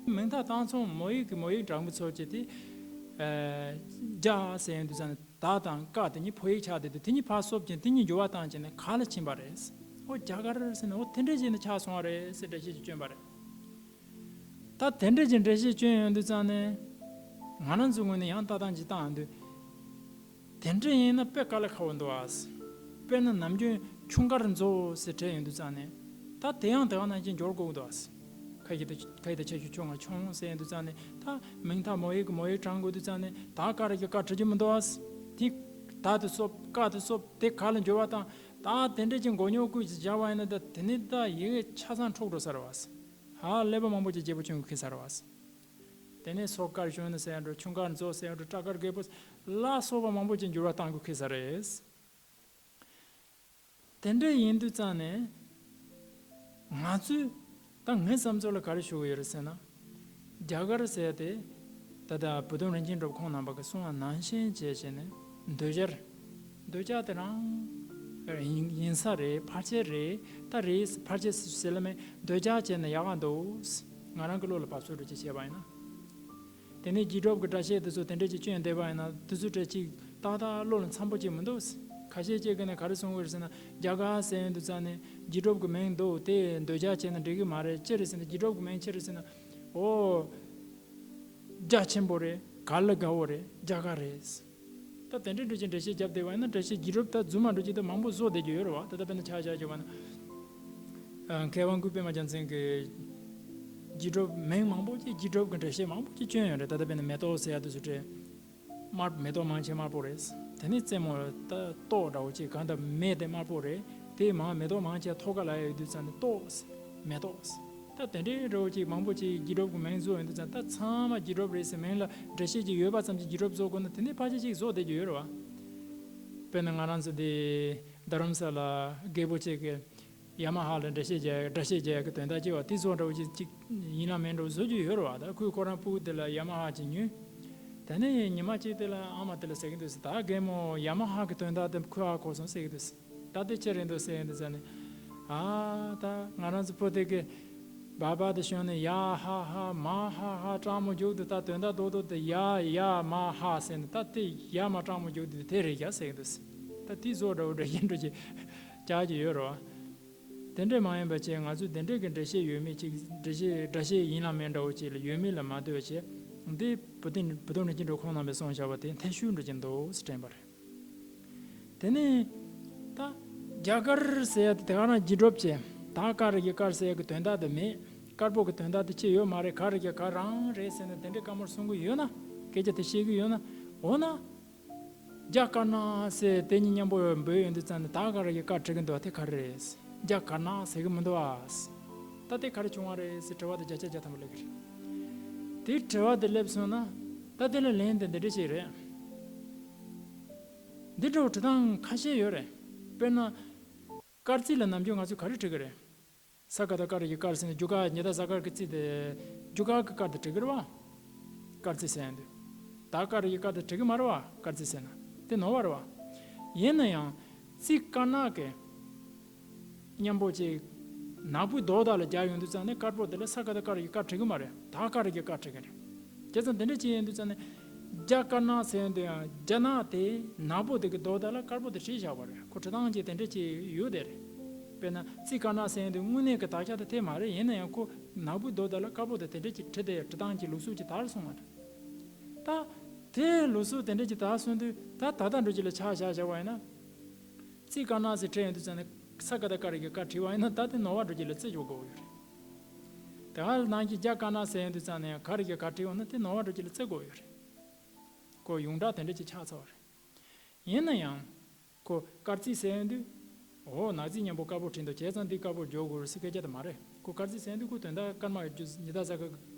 མིང་མཐའ་བཏགས་མཚམས་མོ་ཡིག་གི་མོ་ཡིག་གྲངས་ཀྱི་ཚོགས་ཀྱི་དེ། ཨ་རྒྱ་ཟེར་ཡོང་དུས་ཙམ་ནས་ད་དང་ཀ་དེ་གཉིས་ཕོ་ཡིག་ཆགས་བསྡད་དུས་དེ་གཉིས་ཕར་གསོབ་ཀྱིན་དེ་གཉིས་འགྱུར་བ་བཏང་བྱས་ནས་ག་ལ་ཕྱིན་པ་རེད། འོ་རྒྱ་གར་ཟེར་ནས་འོ་དེ་འདྲ་བྱས་ནས་ཆགས་སོང་བ་རེད་ཟེར་འགྲེལ་བཤད་ཅིག་བསྐྱོན་པ་རེད། ད་དེ་འདྲ་ཅིག་འགྲེལ་བཤད་བསྐྱོན་ཡོང་དུས་ཙམ་ནས། ང་རང་ཚོའི་ངོས་ནས་ཡང་ལྟ་སྟངས་ཅིག་བཏང་ཡོང་དུས། དེ་འདྲ་ཡིན་ན་དཔེ་དཀའ་ལས་ཁག་པོ་འདུག་ཨ། དཔེར་ན་ནམ་རྒྱུན་ཁྱུང་དཀར་མཛོ་ཟེར་བྲིས་ཡོང་དུས་ཙམ་ནས། ད་དེ་ཡང་དེ་ག་ནང་བཞིན་འགྱུར་དགོས་ཀྱི་འདུག་ཨ། ཁ་ཡི་ད་ཁ་ཡི་ད་ཆ་ཤུ་ཆུང་ང་ཆུང་ཟེར་ཡོང་དུས་ཙམ་ནས། ད་མིང་མཐའ་མོ་ཡིག་གི་མོ་ཡིག་གྲངས་དགོས་དུས་ཙམ་ནས། ད་ཀ་ར་གི་ཀ་བྲི་རྒྱུ་མི་འདུག་ཨ། དེ་ད་དེ་གསོབ་ཀ་དེ་གསོབ་དེ་ག་ལ་འགྱུར་བ་བཏང་། ད་དེ་འདྲ་ཅིག་མགོ་རྙོག་ཀུན་གྱིས་བཞག་པ་ཡིན་ན། ད་དེ་ནས་ད་ཡི་གེ་ཆ་ཚང་འཁྲུག་འགྲོ་ས་རེད་བ། ཧ་ཀླད་པ་མང་པོ་ཅིག་བརྗེ་པོ་བྱུང་གི་ཁེལ་ས་རེད་བ། དེ་ནས་སོ་དཀར་གཞོན་ནུ་ཟེར་ཡ་འགྲོ། ཁྱུང་དཀར་མཛོ་ཟེར་ཡ་འགྲོ། སྐྲ་དཀར་རྒད་པོ་ལ་སོགས་པ་མང་པོ་ཅིག་འགྱུར་བ་བཏང་དགོས་ཁེལ་ས་རེད། དེ་འདྲ་ཡིན་དུས་ཙང་ནས་ང་ཚོས་ད་ངའི་བསམ་ཚུལ་ལ་ག་རེ་ཞུ་གི་ཡོད་རེད་ཟེར་ན། རྒྱ་གར་ཟེར་ཡ་དེ་ད་ལྟ་བུ་སྟོན་རིན་ཆེན་གྲུབ་ཁོང་རྣམ་པ་གིས་གསུངས་པ་ནང་བཞིན་བྱས་བྱས་ནས་འདོད་སྦྱར། འདོད་སྦྱར་དེ་རང་ཡིན་ཡིན་ས་རེད། ཕལ་ཆེར་རེད། ད་རེད་ཕལ་ཆེར་ཟེར་ལ་མེད། འདོད་སྦྱར་བྱས་ན་ཡག་ག་འདུག། ང་རང་གི་བློ་ལ་བབས་ཚོད་འགྲོ་ཅིག་བྱས་པ་ཡིན་ན། དེ་ནས་རྒྱུད་སྒྲུབ་ཀྱི་སྒྲ་བཤད་དེ་ཚོ་དེ་འདྲ་ཅིག་བསྐྱོན་བསྡད་པ་ཡིན་ན། དེ་ཚོ་འདྲ་ཅིག་ཏག་ཏག་བློ་ལ་འཚམ་པོ་ཅིག་མི་འདུག། ཁ་ཤས་ཅིག་གིས་ནི་ག་རེ་གསུང་གི་རེད་ཟེར་ན། རྒྱ་གར་ཟེར་ཡོང་དུས་ཙང་ནས་རྒྱུད་སྒྲུབ་ཀྱི་མིང་འདུག། དེ་འདོད་སྦྱར་བྱས་ན་འགྲིག་གི་མ་རེད། ཅི་རེད་ཟེར་ན། རྒྱུད་སྒྲུབ་ཀྱི་མིང་ཅི་རེད་ཟེར་ན། ཨོ། རྒྱ་ཆེན་པོ་རེད། ག་ལ་དགའ་བོ་རེད། རྒྱ་གར་རེད། ད་དེ་འདྲའི་འགྲེལ་བཤད་འགྲེལ་བཤད་བརྒྱབ་བསྡད་པ་ཡིན་ན། འགྲེལ་བཤད་རྒྱུད་སྒྲུབ་ད་རྫུན་མ་འགྲོ་གི་འདུག། མང་པོ་བཟོ་བསྡད་རྒྱུ་ཡོད་རེད་བ། ད་ལྟ་དཔེར་ན་ཆ་བཞག་བྱས་པ་ན། ཨ། མཁས་དབང་ཀུན་པད་མ་རྒྱལ་མཚན་གྱིས་རྒྱུད་སྒྲུབ་མིང་མང་པོ་ཅིག། རྒྱུད་སྒྲུབ་ཀྱི་འགྲེལ་བཤད་མང་པོ་ཅིག་བསྐྱོན་ཡོད་རེད། ད་ལྟ་དཔེར་ན་མེ་ཏོག་ཟེར་ཡ་དེ་ཚོ་འདྲ། དམར། མེ་ཏོག་མང་ཆེ་དམར་པོ་རེད། དེ་ནས་རྩེ་མོ་ད་ཏོག་འདྲ་བོ་ཅིག། གང་ལྟར་མེ་དེ་དམར་པོ་རེད། དེ་མང་མེ་ཏོག་མང་ཆེ་ཐོག་ཁ་ལ་ཡོད་དུས་ཙང་ནས་ཏོག་ཟེར། མེ་ཏོག་ཟེར། ད་དེ་འདྲའི་འདྲ་བོ་ཅིག་མང་པོ་ཅིག་རྒྱུད་སྒྲུབ་ཀྱི་མིང་བཟོ་ཡོང་དུས་ཙང་། ད་ཚང་མ་རྒྱུད་སྒྲུབ་རེད་ཟེར་མིང་ལ་འགྲེལ་བཤད་ཅིག་ཡོད་པ་ཙམ་གྱིས་རྒྱུད་སྒྲུབ་བཟོ་དགོས་ན། དེ་ནས་ཕལ་ཆེར་ཅིག་བཟོ་བསྡད་རྒྱུ་ཡོད་རེད་བ། དཔེར་ན་ང་རང་ཚོ་འདི་རྡ་རམ་ས་ལ་རྒད་པོ་ཅིག་གིས་ཡ་མ་ཧ་ལ་འགྲེལ་བཤད་རྒྱག། སྒྲ་བཤད་རྒྱག་གི་དོན་དག་ཅིག་བ། དེ་བཟོ་འདྲ་བོ་ཅིག་ཅིག་ཡིན་ལ་མིན་འདྲ་བོ་བཟོ་རྒྱུ་ཡོད་རེད་བ། ད་ཁོས་ཁོ་རང་སྤུ་གུ་དེ་ལ་ཡ་མ་ཧ་ཅིག་ཉོས། དེ་ནས་ཉི་མ་གཅིག་དེ་ལ་ཨ་མ་དེ་ལ་ཟེར་གི་འདུག་ཟེར། ད་རྒན་མོ་ཡ་མ་ཧ་གི་དོན་དག་དེ་ཁོས་ཧ་གོ་སོང་ཟེར་གི་འདུག་ཟེར། ད་དེ་ཅི་རེད་འདུག་ཟེར་གི་འདུག་ཟེར་ནས། ཨ། ད་ང་རང་ཚོ་བོད་དེ་གི་བ་བ་དེ་ཤོང་ནས་ཡ་ཧ་ཧ་མ་ཧ་ཧ་གྲགས་མོ་རྒྱུག་འདུག། ད་དོན་དག་རྡོག་རྡོག་དེ་ཡ་ཡ་མ་ཧ་ཟེར་ནས། ད་དེ་ཡ་མ་གྲགས་མོ་རྒྱུག་འདུག། དེ་རེད་རྒྱ་ཟེར་གི་འདུག་ཟེར། ད་དེ་བཟོ་འདྲ་བོ་འདྲ་བཞིན་འགྲོ་ཅིག་རྒྱག་གི་ཡོད་རེད་བ། དེ་འདྲས་མ་ཡིན་པ་བྱས། ང་ཚོས་དེ་འདྲས་ཀྱི་འགྲེལ་བཤད་ཡོད་མེད་ཅིག། འགྲེལ་བཤད། སྒྲ་བཤད་ཡིན་ལ་མིན་འདྲ་བོ་ཅིག་ལ་ཡོད་མེད་ལ་མ་ལྟོས་བྱས། འདི་བུ་སྟོན། བུ་སྟོན་རིན་ཆེན་གྲུབ་ཁོང་རྣམ་པས་གསུངས་བཞག་པ་དེ་འཐེན་ཤུགས་འགྲོ་གི་འདུག་ཟེར་དྲན་པ་རེད། དེ་ནས་ད་རྒྱ་གར་ཟེར་ཡ་དེ་དེ་ག་རང་རྒྱུད་སྒྲུབ་བྱས། ད་ཀ་ར་གི་ཀར་ཟེར་ཡ་གི་དོན་དག་དེ་མེད། དཀར་པོ་གི་དོན་དག་དེ་ཅི་ཡོད་མ་རེད། ག་ར་གི་ག་རང་རེད་ཟེར་ནས་དེ་འདྲའི་དཀའ་མོར་གསུང་གི་ཡོད་ན། སྐད་ཆ་དེ་བཤད་གི་ཡོད་ན། འོ་ན། རྒྱ་དཀར་ནག་ཟེར་དེ་གཉིས་མཉམ་པོ་འབོད་ཡོང་དུས་ཙང་ནས། ད་ག་ར་གི་ཀ་བྲི་གི་འདུག། དེ་ག་རེ་རེད། རྒྱ་དཀར་ནག་ཟེར་གི་མི་འདུག་ཨ། ད་དེ་ག་རེ་བྱུང་བ་རེད་ཟེར་དྲི་བ་དེ་བརྒྱ་ཆ་བརྒྱ་ཐམ་པ་སླེབས་ཀྱི་རེད། དེ་དྲི་བ་དེ་སླེབས་སོང་ན། ད་དེ་ལ་ལན་དེ་འདི་འདྲ་ཞིག་རེད། འདི་འདྲ་བོ་འབྲི་སྟངས་ཁ་ཤས་ཡོད་རེད། དཔེར་ན། སྐར་རྩིས་ལ་ནམ་རྒྱུན་ང་ཚོས་ག་རེ་འབྲི་གི་རེད། ས་ཀ་བཏགས་སྐ་ར་གི་སྐར་ཟེར་ནས་རྒྱུ་སྐར་ཉི་ཟླ་གཟའ་སྐར་གྱི་རྩིས་དེ། རྒྱུ་སྐར་གྱི་སྐར་དེ་འབྲི་གི་རེད་བ། སྐར་རྩིས་ཟེར་ཡོང་དུས། ད་སྐ་ར་གི་སྐར་དེ་འབྲི་གི་མ་རེད་བ། སྐར་རྩིས་ཟེར་ན་དེ་ནོར་བ་རེད་བ། ཡིན་ན་ཡང་། རྩིས་དཀར་ནག་གི་མཉམ་པོ་ཅིག་ནག་པོའི་རྡོག་དག་ལ་སྦྱར་ཡོང་དུས་ཙང་ནས་དཀར་པོ་དེ་ལ་ས་ཀ་བཏགས་སྐ་ར་གི་སྐར་འབྲི་གི་མ་རེད། ད་སྐ་ར་གི་སྐར་འབྲི་གི་རེད། བྱས་ཙང་དེ་འདྲ་བྱས་ཡོང་དུས་ཙང་ནས། རྒྱ་དཀར་ནག་ཟེར་ཡོང་དུས་ཡང་རྒྱ་ནག་དེ་ནག་པོ་དེ་གི་རྡོག་དག་ལ་དཀར་པོ་དེ་བྲིས་བཞག་པ་རེད། ཁོ་འབྲི་སྟངས་ཀྱི་དེ་འདྲ་ཅིག་ཡོད་དེ་རེད། དཔེར་ན་རྩིས་དཀར་ནག་ཟེར་ཡོང་དུས་དངོས་གནས་ཀྱི་དག་ཆ་དེ་དེ་མ་རེད། ཡིན་ན་ཡང་ཁོ་ནག་པོའི་རྡོག་དག་ལ་དཀར་པོ་དེ་དེ་འདྲ་ཅིག་བྲིས་ཏེ་འབྲི་སྟངས་ཀྱི་ལུགས་སྲོལ་ཅིག་དར་སོང་བ་རེད། ད་དེ་ལུགས་སྲོལ་དེ་འདྲ་ཅིག་དར་སོང་དུས་ད་ད་ལྟ་འགྲོ་ཅིག་ལ་ཆ་བཞག་བཞག་པ་ཡིན་ན། རྩིས་དཀར་ནག་ཟེར་བྲིས་ཡོང་དུས་ཙང་ནས་ས་ཀ་བཏགས་སྐ་ར་གི་སྐར་བྲིས་པ་ཡིན་ན་ད་དེ་ནོར་བ་འགྲོ་ཅིག་ལ་བརྩི་འཇོག་དགོས་ཡོད་རེད། དེ་ག་ནང་བཞིན་རྒྱ་དཀར་ནག་ཟེར་ཡོང་དུས་ཙང་ནས་ག་ར་གི་ག་བྲིས་ཡོང་ན་དེ་ནོར་བ་འགྲོ་ཅིག་ལ་བརྩི་དགོས་ཡོད་རེད། ཁོ་ཡོངས་གྲགས་དེ་འདྲ་ཅིག་ཆགས་ཚར་བ་རེད། ཡིན་ན་ཡང་། ཁོ་སྐར་རྩིས་ཟེར་ཡོང་དུས། འོ་ནག་རྩིས་མཉམ་པོ་དཀར་པོ་བྲིས་འདུག་བྱས་ཙང་འདི་དཀར་པོ་འཇོག་དགོས་རེད་ཟེར་སྐད་ཆ་དེ་མ་རེད། ཁོ་སྐར་རྩིས་ཟེར་ཡོང་དུས་ཁོ་དོན་དག་སྐར་མ་གི་རྒྱུ་ཉི་ཟླ་གཟའ་སྐར་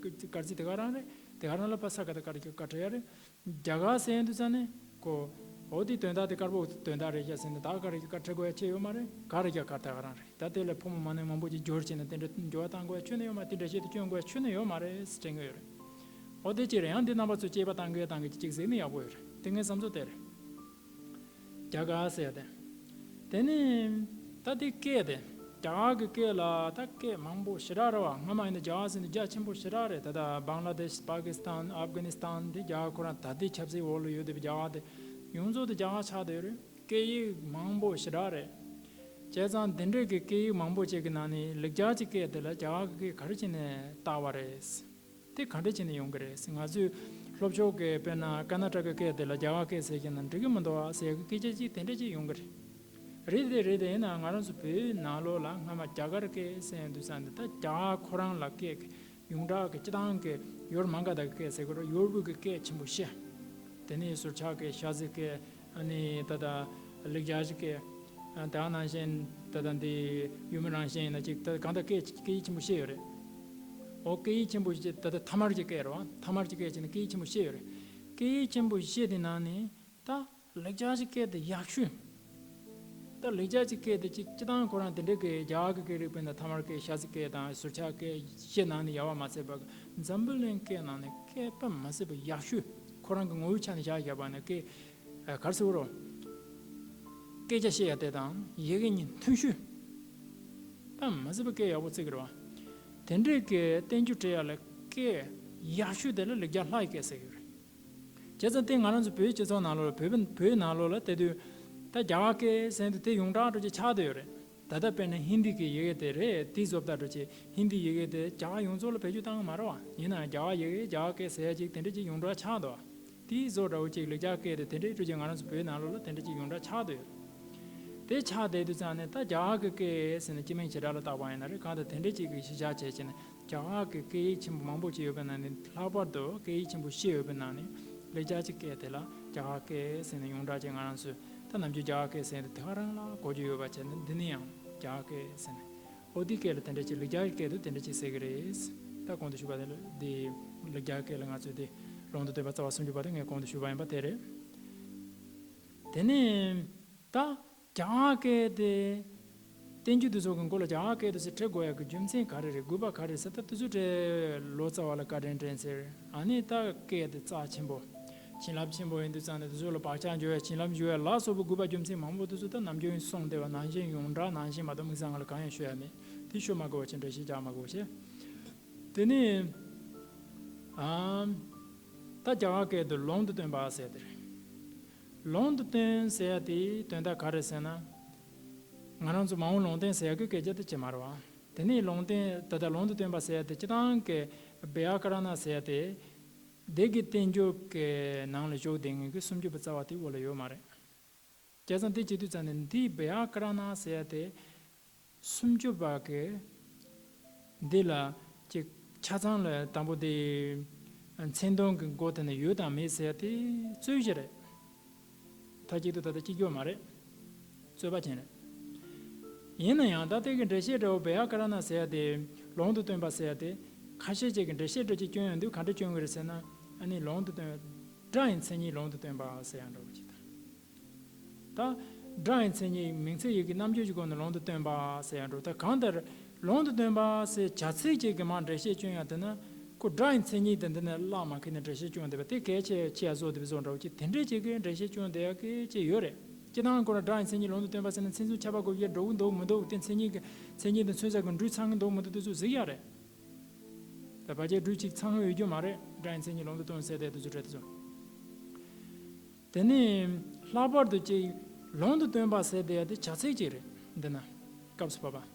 སྐར་རྩིས་དེ་ག་རང་རེད། དེ་ག་རང་ལ་ཕར་ས་ཀ་བཏགས་སྐ་ར་གི་སྐར་བྲི་ཡ་རེད། རྒྱ་གར་ཟེར་ཡོང་དུས་ཙང་ནས་ཁོ། འོ་དེ་དོན་དག་དེ་དཀར་པོ་དོན་དག་རེད་ཤག་ཟེར་ནས་ད་སྐ་ར་གི་སྐར་བྲི་དགོས་ཡ་ཆེ་ཡོད་མ་རེད། ག་ར་གི་སྐར་དེ་ག་རང་རེད། ད་དེ་ལས་ཕོ་མོ་མ་ནིང་མང་པོ་ཅིག་སྦྱོར་བྱས་ནས་དེ་འདྲ་འགྱུར་བ་གཏང་དགོས་ཡ་ཁྱོན་ནས་ཡོད་མ་རེད། དེ་འདྲ་བྱས་ཏེ་སྐྱོན་དགོས་ཡ་ཁྱོན་ནས་ཡོད་མ་རེད་ཟེར་དྲན་གི་ཡོད་རེད། འོ་དེ་ཅིག་རེད། ཡང་འདི་རྣམ་པ་ཚོས་དཔྱད་པ་གཏང་གི་གཏང་གི་ཅིག་གཟིགས་ན་ཡག་པོ་ཡོད་རེད། དེ་ངའི་བསམ་ཚུལ་དེ་རེད། རྒྱ་གར་ཟེར་ཡ་དེ། དེ་ནི། ད་དེ་སྐད་དེ། རྒྱ་གར་གི་སྐད་ལ་ད་སྐད་མང་པོ་ཞེ་དྲག་རེད་བ། སྔ་མ་ཡིན་ན་རྒྱ་གར་ཟེར་ནས་རྒྱ་ཆེན་པོ་ཞེ་དྲག་རེད། ད་ལྟ་བང་ལ་དེཤ། པ་ཀི་སི་ཐན། ཨབ་གྷ་ནི་སི་ཐན་དེ་རྒྱ་གར་ཁོ་རང་ད་ལྟའི་ཆབ་སྲིད་འོག་ལ་ཡོད་བསྡད་པའི་རྒྱ་གར་དེ། ཡོངས་རྫོགས་དེ་རྒྱ་གར་ཆགས་བསྡད་ཡོད་རེད། སྐད་ཡིག་མང་པོ་ཞེ་དྲག་རེད། བྱས་ཙང་དེ་འདྲས་ཀྱི་སྐད་ཡིག་མང་པོ་ཅིག་གི་ནང་ནས་ལེགས་སྦྱར་གྱི་སྐད་དེ་ལ་རྒྱ་གར་གྱི་སྐད་ག་རེ་བྱས་ནས་བཏགས་པ་རེད། དེ་ག་འདྲ་བྱས་ནས་ཡོང་གི་རེད། ང་ཚོས་ལྷོ་ཕྱོགས་ཀྱི་དཔེར་ན་ཀར་ནཱ་ཊ་ཀའི་སྐད་དེ་ལ་རྒྱ་གར་སྐད་ཟེར་གྱི་ན་འགྲིག་གི་མི་འདུག་ཨ་ཟེར་གྱི་སྐད་ཆ་ཅིག་དེ་འདྲ་ཅིག་ཡོང་གི་རེད། རེད་དེ་རེད་དེ། ཡིན་ནའང་ང་རང་ཚོ་བོད་ནང་ལོགས་ལ་སྔ་མ་རྒྱ་གར་སྐད་ཟེར་ཡོང་དུས་ཙང་དེ་ད་རྒྱ་གར་ཁོ་རང་ལ་སྐད་ཀྱི་ཡོངས་གྲགས་ཀྱི་སྤྱི་བཏང་གི་ཡོལ་མ་ག་དག་གི་སྐད་ཟེར་གྱི་རེད། ཡོལ་བོད་ཀྱི་སྐད་ཆེན་པོ་བཞི། དེ་ནས་ཟུར་ཆག་གི་ཤ་ཟི་སྐད། ཨ་ནི་ད་ལྟ་ལེགས་སྦྱར་གྱི་སྐད། ད་ནང་བཞིན་ད་ལྟ་འདི་ཡུལ་མི་རང་བཞིན་ཡིན་ན་ཅིག་ད་གང་ལྟར་སྐད་སྐད་ཡིག་ཆེན་པོ་བཞི་ཡོད་རེད། འོ་སྐད་ཡིག་ཆེན་པོ་བཞི་ད་ལྟ་ཐ་མལ་གྱི་སྐད་རེད་བ། ཐ་མལ་གྱི་སྐད་བྱས་ན་སྐད་ཡིག་ཆེན་པོ་བཞི་ཡོད་རེད། སྐད་ཡིག་ཆེན་པོ་བཞི་དེ་ནང་ནས་ད་ལེགས་སྦྱར་གྱི་སྐད་དེ་ཡག་ཤོས། ད་ལེགས་སྦྱར་གྱི་སྐད་དེ་ཅིག་སྤྱི་བཏང་ཁོ་རང་དེ་འདྲའི་སྐད་རྒྱ་གར་གྱི་སྐད་རིགས་དཔེར་ན་ཐ་མལ་སྐད་ཤ་ཟི་སྐད་དང་ཟུར་ཆག་སྐད་བཞི་ནང་ནས་ཡག་པ་མ་ཟད་པ་འཛམ་བུ་གླིང་སྐད་ནང་ནས་སྐད་དཔེ་མ་སྲིད་པ་ཡག་ཤོས། ཁོ་རང་གི་ངོ་བོའི་ཆ་ནས་བཞག་བཞག་པ་ནས་སྐད། ཨ། ག་རེ་ཟེར་དགོས་རེད། སྐད་ཆ་བཤད་ཡ་དེ་དང་ཡི་གེ་གཉིས་མཐུན་ཤོས། དཔེ་མ་སྲིད་པའི་སྐད་ཡག་པོ་བརྩི་གི་རེད་བ། དེ་འདྲའི་སྐད་བསྟན་འགྱུར་བྲིས་ཡ་ལ་སྐད་ཡག་ཤོས་དེ་ལ་ལེགས་སྦྱར་ལྷ་ཡི་སྐད་ཟེར་གི་རེད། བྱས་ཙང་དེ་ང་རང་ཚོ་བོད་སྤྱི་ཚོགས་ནང་ལོགས་ལ་བོད་པ་བོད་ནང་ལོགས་ལ་བལྟས་དུས། ད་རྒྱ་གར་སྐད་ཟེར་དུས་དེ་ཡོངས་གྲགས་འདྲ་ཅིག་ཆགས་བསྡད་ཡོད་རེད། ད་ལྟ་དཔེར་ན་ཧིན་དི་གི་ཡི་གེ་དེ་རེད། དེ་བཟོ་ལྟ་འདྲ་ཅིག་ཧིན་དི་ཡི་གེ་དེ་རྒྱ་གར་ཡོངས་རྫོགས་ལ་བེད་སྤྱོད་བཏང་གི་མ་རེད་བ། ཡིན་ནའང་རྒྱ་གར་ཡི་གེ་རྒྱ་གར་སྐད་ཟེར་ཡ་ཅིག་དེ་འདྲ་ཅིག་ཡོངས་གྲགས་ཆགས་འདུག་དེའི་བཟོ་འདྲ་བོ་ཅིག་ལེགས་སྦྱར་སྐད་དེ་དེ་འདྲའི་འདྲ་ཅིག་ང་རང་ཚོ་བོད་ནང་ལོགས་ལ་དེ་འདྲ་ཅིག་ཡོངས་གྲགས་ཆགས་བསྡད་ཡོད། དེ་ཆགས་བསྡད་དུས་ཙང་ནས་ད་རྒྱ་གར་གྱི་སྐད་ཟེར་ནས་སྤྱི་མིང་བྱེ་བྲག་ལ་བཏགས་པ་ཡིན་ན་རེད། གང་ལྟར་དེ་འདྲ་ཅིག་གི་གཞི་བཞག་བྱས་བྱས་ནས་རྒྱ་གར་གྱི་སྐད་ཡིག་ཆེན་པོ་མང་པོ་ཅིག་ཡོད་པའི་ནང་ནས་ལྷག་པར་དུ་སྐད་ཡིག་ཆེན་པོ་བཞི་ཡོད་པའི་ནང་ནས་ལེགས་སྦྱར་གྱི་སྐད་དེ་ལ་རྒྱ་གར་སྐད་ཟེར་ནས་ཡོངས་གྲགས་ཅིག་ང་རང་ཚོས་ད་ནམ་རྒྱུན་རྒྱ་གར་སྐད་ཟེར་ནས་དེ་ག་རང་ལ་གོ་རྒྱུ་ཡོད་པ་བྱས་ནས་འདི་ནི་ཡང་རྒྱ་གར་སྐད་ཟེར་ནས། འོ་དེའི་སྐད་ལ་དེ་འདྲ་ཅིག་ལེགས་སྦྱར་གྱི་སྐད་དུ་དེ་འདྲ་ཅིག་ཟེར་གི་རེད། ད་གོང་དུ་ཞུས་པ་དེ་ལ་དེ་ལེགས་སྦྱར་སྐད་ལ་ང་ཚོས་དེ་ལུང་དུ་སྟོན་པ་རྩ་བ་སུམ་ཅུ་པ་དེ་ངས་གོང་དུ་ཞུས་པ་ཡིན་པ་དེ་རེད། དེ་ནས་ད་རྒྱ་གར་སྐད་དེ་བསྟན་རྒྱུ་དེ་ཚོ་གི་མགོ་ལ་རྒྱ་གར་སྐད་དེ་ཚོ་བྲི་དགོས་ཡག་གི་རྒྱུ་མཚན་ག་རེ་རེད། དགོས་པ་ག་རེ་ཟེར། ད་དེ་ཚོ་བྲི་ལོ་ཙཱ་བ་ལ་བཀའ་དྲིན་དྲན་ཟེར། ཨ་ནི་ད་སྐད་དེ་རྩ་ཆེན་པོ། བྱིན་རླབས་ཆེན་པོ་ཡིན་དུས་ཙང་ནས་དེ་ཚོ་ལ་བག་ཆགས་འཇོག་ཡ། བྱིན་རླབས་འཇོག་ཡ་ལ་སོགས་པའི་དགོས་པ་རྒྱུ་མཚན་མང་པོ་དེ་ཚོ་ད་ནམ་རྒྱུན་གསུངས་བསྡད་པ་ནང་བཞིན་ཡོངས་གྲགས་ནང་བཞིན་མ་གཏོགས་དམིགས་བསལ་ང་ལ་གང་ཡང་ཤོད་ཡ་མེད། དེ་ཤོད་མ་དགོས་པ་བྱས། འགྲེལ་བཤད་རྒྱག་མ་དགོས་པ་བྱས། དེ་ནས་ཨམ། ད་རྒྱ་གར་སྐད་དུ་ལུང་དུ་སྟོན་པ་ཟེར་དེ་རེད། ལུང་དུ་སྟོན་ཟེར་ཡ་དེའི་དོན་དག་ག་རེ་ཟེར་ན། ང་རང་ཚོ་མ་འོངས་ལུང་བསྟན་ཟེར་ཡ་གི་སྐད་ཆ་དེ་ཅི་མ་རེད་བ། དེ་ནས་ལུང་བསྟན་ད་ལྟ་ལུང་དུ་སྟོན་པ་ཟེར་ཡ་དེ་སྤྱི་བཏང་གི་བེ་ཡ་ཀ་ར་ན་ཟེར་ཡ་དེ། སྡེ་དགེ་བསྟན་བཅོས་ཀྱི་ནང་ལ་བཞུགས་བསྡད་མཁན་གྱི་སུམ་ཅུ་པ་རྩ་བ་དེའི་འོག་ལ་ཡོད་མ་རེད། བྱས་ཙང་དེ་བྱེད་དུས་ཙང་ནས་འདི་བེ་ཡ་ཀ་ར་ན་ཟེར་ཡ་དེ། སུམ་ཅུ་པ་གི་འདི་ལ་ཅིག་ཆ་ཚང་ལ་དང་པོ་དེ་མཚན་དོན་གྱི་མགོ་དེ་ནས་ཡོད་དང་མེད་ཟེར་ཡ་དེ་རྩོད་གཞི་རེད། མཐའ་གཅིག་ཏུ་ད་ལྟ་གཅིག་གྱུར་མ་རེད། རྩོད་པ་ཅན་རེད། ཡིན་ན་ཡང་ད་ལྟའི་གི་འགྲེལ་བཤད་འདྲ་བོ་བེ་ཡ་ཀ་ར་ན་ཟེར་ཡ་དེ་ལུང་དུ་སྟོན་པ་ཟེར་ཡ་དེ་ཁ་ཤས་ཅིག་གི་འགྲེལ་བཤད་འདྲ་ཅིག་སྐྱོན་ཡོང་དུས་ག་འདྲ་སྐྱོན་གི་རེད་ཟེར་ན། ཨ་ནི་ལུང་དུ་སྟོན་སྒྲ་ཡི་མཚན་ཉིད་ལུང་དུ་སྟོན་པ་ཟེར་ཡ་འདྲ་བོ་ཅིག་དང་། ད་སྒྲ་ཡི་མཚན་ཉིད་མིང་ཚིག་ཡི་གེ་རྣམ་འགྱུར་གྱི་སྒོ་ནས་ལུང་དུ་སྟོན་པ་ཟེར་ཡ་འགྲོ། ད་གང་ལྟར་ལུང་དུ་སྟོན་པ་ཟེར་བྱ་ཚིག་ཅིག་གི་མར་འགྲེལ་བཤད་སྐྱོན་ཡ་དེ་ན་ཁོ་སྒྲ་ཡི་མཚན་ཉིད་དེ་འདི་ནས་བརླག་མ་ཁེལ་ནས་འགྲེལ་བཤད་སྐྱོན་བསྡད་པ་དེ་གལ་ཆེ་ཆེ་ཡ་བཟོ་བསྡད་པའི་བཟོ་འདྲ་བོ་ཅིག་དེ་འདྲས་ཅིག་གི་འགྲེལ་བཤད་སྐྱོན་བསྡད་ཡ་གི་ཅིག་ཡོད་རེད། སྤྱིར་བཏང་ཁོ་རང་སྒྲ་ཡི་མཚན་ཉིད་ལུང་དུ་སྟོན་པ་ཟེར་ན་མཚན་མཚུངས་ཁྱབ་པ་དགོས་ཀྱི་འགྲོ་གི་འདུག་མི་འདུག་དེ་མཚན་ཉིད་ཀྱི་མཚན་ཉིད་དང་མཚོན་བྱ་གི་འབྲུ་ཚང་གི་འདུག་མི་འདུག་དེ་ཚོ་གཟིགས་ཡ་རེད། ད་བར་ཆད་འབྲུ་གཅིག་ཚང་ཡོད་རྒྱུ་མ་རེད། སྒྲ་ཡི་མཚན་ཉིད་ལུང་དུ་སྟོན་ཟེར་དེ་དེ་ཚོ་རེད་དེ་ཚོ། དེ་ནས་ལྷག་པར་དུ་ཅིག་ལུང་དུ་སྟོན་པ་ཟེར་དེ་ཡ་དེ་བྱ་ཚིག་ཅིག་རེད། འདི་ན་སྐབས་སུ་བབ་པ།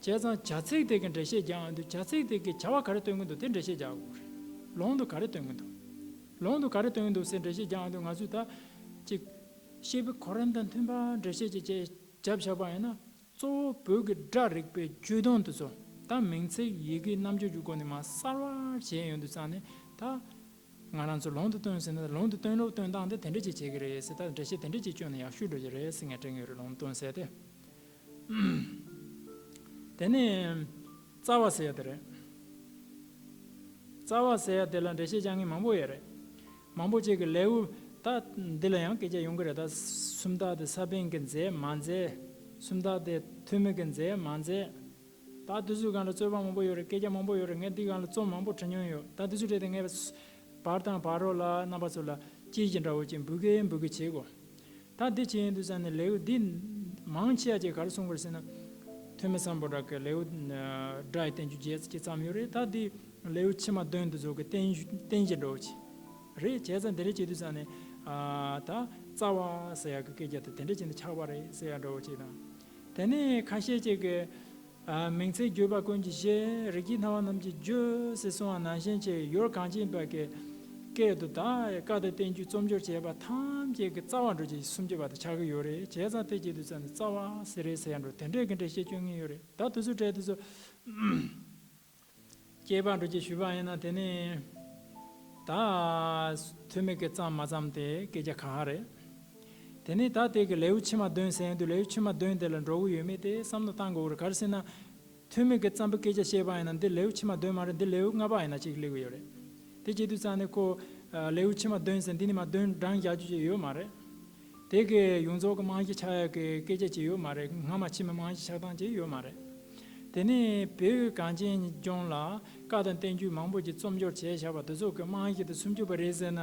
བྱས་ཙང་བྱ་ཚིག་དེ་གི་འགྲེལ་བཤད་རྒྱག་ཡོང་དུས་བྱ་ཚིག་དེ་གི་བྱ་བ་ག་རེ་སྟོན་གྱི་འདུག་དེ་འགྲེལ་བཤད་རྒྱག་དགོས་རེད། ལུང་དུ་ག་རེ་སྟོན་གྱི་འདུག་ལུང་དུ་ག་རེ་སྟོན་གྱི་འདུག་ཟེར་འགྲེལ་བཤད་རྒྱག་ཡོང་དུས་ང་ཚོས་ད་ཅིག་བཤད་པའི་གོ་རིམ་དང་མཐུན་པ་འགྲེལ་བཤད་ཅིག་བྱས་བརྒྱབ་བཞག་པ་ཡིན་ན། གཙོ་བོ་བོད་ཀྱི་སྒྲ་རིག་པའི་བརྗོད་དོན་དེ་ཚོ་ད་མིང་ཚིག་ཡི་གེའི་རྣམ་འགྱུར་གྱི་སྒོ་ནས་མར་གསལ་བར་བྱས་ཡོང་དུས་ཙང་ནས་ད་ང་རང་ཚོ་ལུང་དུ་སྟོན་ཟེར་ན་ལུང་དུ་སྟོན་ལུགས་སྟོན་སྟངས་དེ་དེ་འདྲ་ཅིག་བྱེད་ཀྱི་རེད་ཟེར། ད་འགྲེལ་བཤད་དེ་འདྲ་ཅིག་བསྐྱོན་ན་ཡག་ཤོས་འགྲོ་གི་རེད་ཟེར་ངས་དྲན་གྱི་ཡོད་རེད། ལུང་དུ་སྟོན་ཟེར་དེ། དེ་ནས་རྩ་བ་ཟེར་ཡ་དེ་རེད། རྩ་བ་ཟེར་ཡ་དེ་ལ་འགྲེལ་བཤད་རྒྱག་མཁན་མང་པོ་ཡོད་རེད། མང་པོ་ཅིག་གིས་ལེའུ། ད་འདི་ལ་ཡང་སྐད་ཆ་ཡོང་གི་རེད། ད་སུམ་རྟགས་དེ་ས་པཎ་གྱིས་མཛད་མ་མཛད། སུམ་རྟགས་དེ་ཐོན་མི་གིས་མཛད་མ་མཛད། ད་དེ་ཚོའི་སྒང་ལ་རྩོད་པ་མང་པོ་ཡོད་རེད། སྐད་ཆ་མང་པོ་ཡོད་རེད། ངས་འདི་སྒང་ལ་རྩོམ་མང་པོ་བྲི་མྱོང་ཡོད། ད་དེ་ཚོའི་གྲས་དེ་ངས་བར་དང་བར་རོ་ལ་རྣམ་པ་ཚོ་ལ་ཅིག་ཅིག་འདྲ་བོ་ཅིག་འབུལ་གི་འབུལ་གི་བྱེད་དགོས། ད་འདི་བྱེད་ཡོང་དུས་ཙང་ནས་ལེའུ་འདི་མང་ཆེ་བ་ཅིག་ག་རེ་གསུང་གི་རེད་ཟེར་ན། ཐོན་མི་སམ་བྷོ་ཊ་གི་ལེའུ་སྒྲ་ཡི་བསྟན་བཅོས་བརྒྱད་ཅིག་བརྩམས་ཡོད་རེད། ད་འདི་ལེའུ་ཕྱི་མ་བདུན་འདི་ཚོ་གི་བསྟན་བསྟན་བྱེད་འདྲ་བོ་ཅིག་རེད། བྱས་ཙང་དེ་འདྲ་བྱེད་དུས་ཙང་ནས་ཨ་ད་རྩ་བ་ཟེར་ཡག་གི་སྐད་ཆ་དེ་དེ་འདྲ་བྱས་ནས་ཆགས་པ་རེད་ཟེར་ཡག་འདྲ་བོ་ཅིག་དང་། དེ་ནས་ཁ་ཤས་ཅིག་གིས། ཨ། མིང་ཚིག་བརྗོད་པ་ཀུན་གྱི་གཞི། རིགས་ཀྱི་སྣང་བ་རྣམས་ཀྱི་རྒྱུ་ཟེར་གསུངས་པ་ནང་བཞིན་གྱི་ཡུལ་གངས་ཅན་པ་གི་སྐད་དུ་ད་བཀའ་དང་བསྟན་བཅོས་རྩོམ་སྦྱོར་བྱས་པ་ཐམས་ཅད་ཀྱི་རྩ་བ་འགྲོ་ཅིག་སུམ་ཅུ་པ་དེ་ཆགས་ཀྱི་ཡོད་རེད། བྱས་ཙང་དེ་བྱེད་དུས་ཙང་ནས་རྩ་བ་ཟེར་རེད་ཟེར་ཡ་འགྲོ་དེ་འདྲས་ཀྱི་འགྲེལ་བཤད་སྐྱོན་མཁན་ཡོད་རེད། ད་དེ་ཚོ་གྲས་དེ་ཚོ། དཔྱད་པ་འགྲོ་ཅིག་ཞུས་པ་ཡིན་ན་དེ་ནི། ད་ཐོན་མི་གིས་བརྩམས་མ་བརྩམས་དེ་སྐད་ཆ་ཁ་ཁ་རེད། དེ་ནི་ད་དེ་གི་ལེའུ་ཕྱི་མ་བདུན་ཟེར་ཡོང་དུས་ལེའུ་ཕྱི་མ་བདུན་དེ་ལ་འགྲོ་གི་ཡོད་མེད་དེ་བསམ་བློ་བཏང་དགོས་རེད། ག་རེ་ཟེར་ན། ཐོན་མི་གིས་བརྩམས་པའི་སྐད་ཆ་བཤད་པ་ཡིན་ན་འདི་ལེའུ་ཕྱི་མ་བདུན་མ་རེད། འདི་ལེའུ་ལྔ་པ་ཡིན་ན་ཅིག་སླེབས་ཀྱི་ཡོད་རེད། དེ་བྱེད་དུས་ཙང་ནས་ཁོ། ཨ། ལེའུ་ཕྱི་མ་བདུན་ཟེར་འདི་ནི་མ་བདུན་བགྲངས་རྒྱག་རྒྱུ་ཅིག་ཡོད་མ་རེད། དེ་གའི་ཡོངས་རྫོགས་ཀྱི་རྨང་གཞི་ཆགས་ཡག་གི་སྐད་ཆ་ཅིག་ཡོད་མ་རེད། སྔ་མ་ཕྱི་མ་རྨང་གཞི་ཆགས་སྟངས་ཅིག་ཡོད་མ་རེད། དེ་ནས་བོད་གངས་ཅན་ལྗོངས་ལ་བཀའ་དང་བསྟན་བཅོས་མང་པོ་ཅིག་རྩོམ་སྦྱོར་བྱས་བཞག་པ་དེ་ཚོ་གི་རྨང་གཞི་དེ་སུམ་ཅུ་པ་རེད་ཟེར་ན།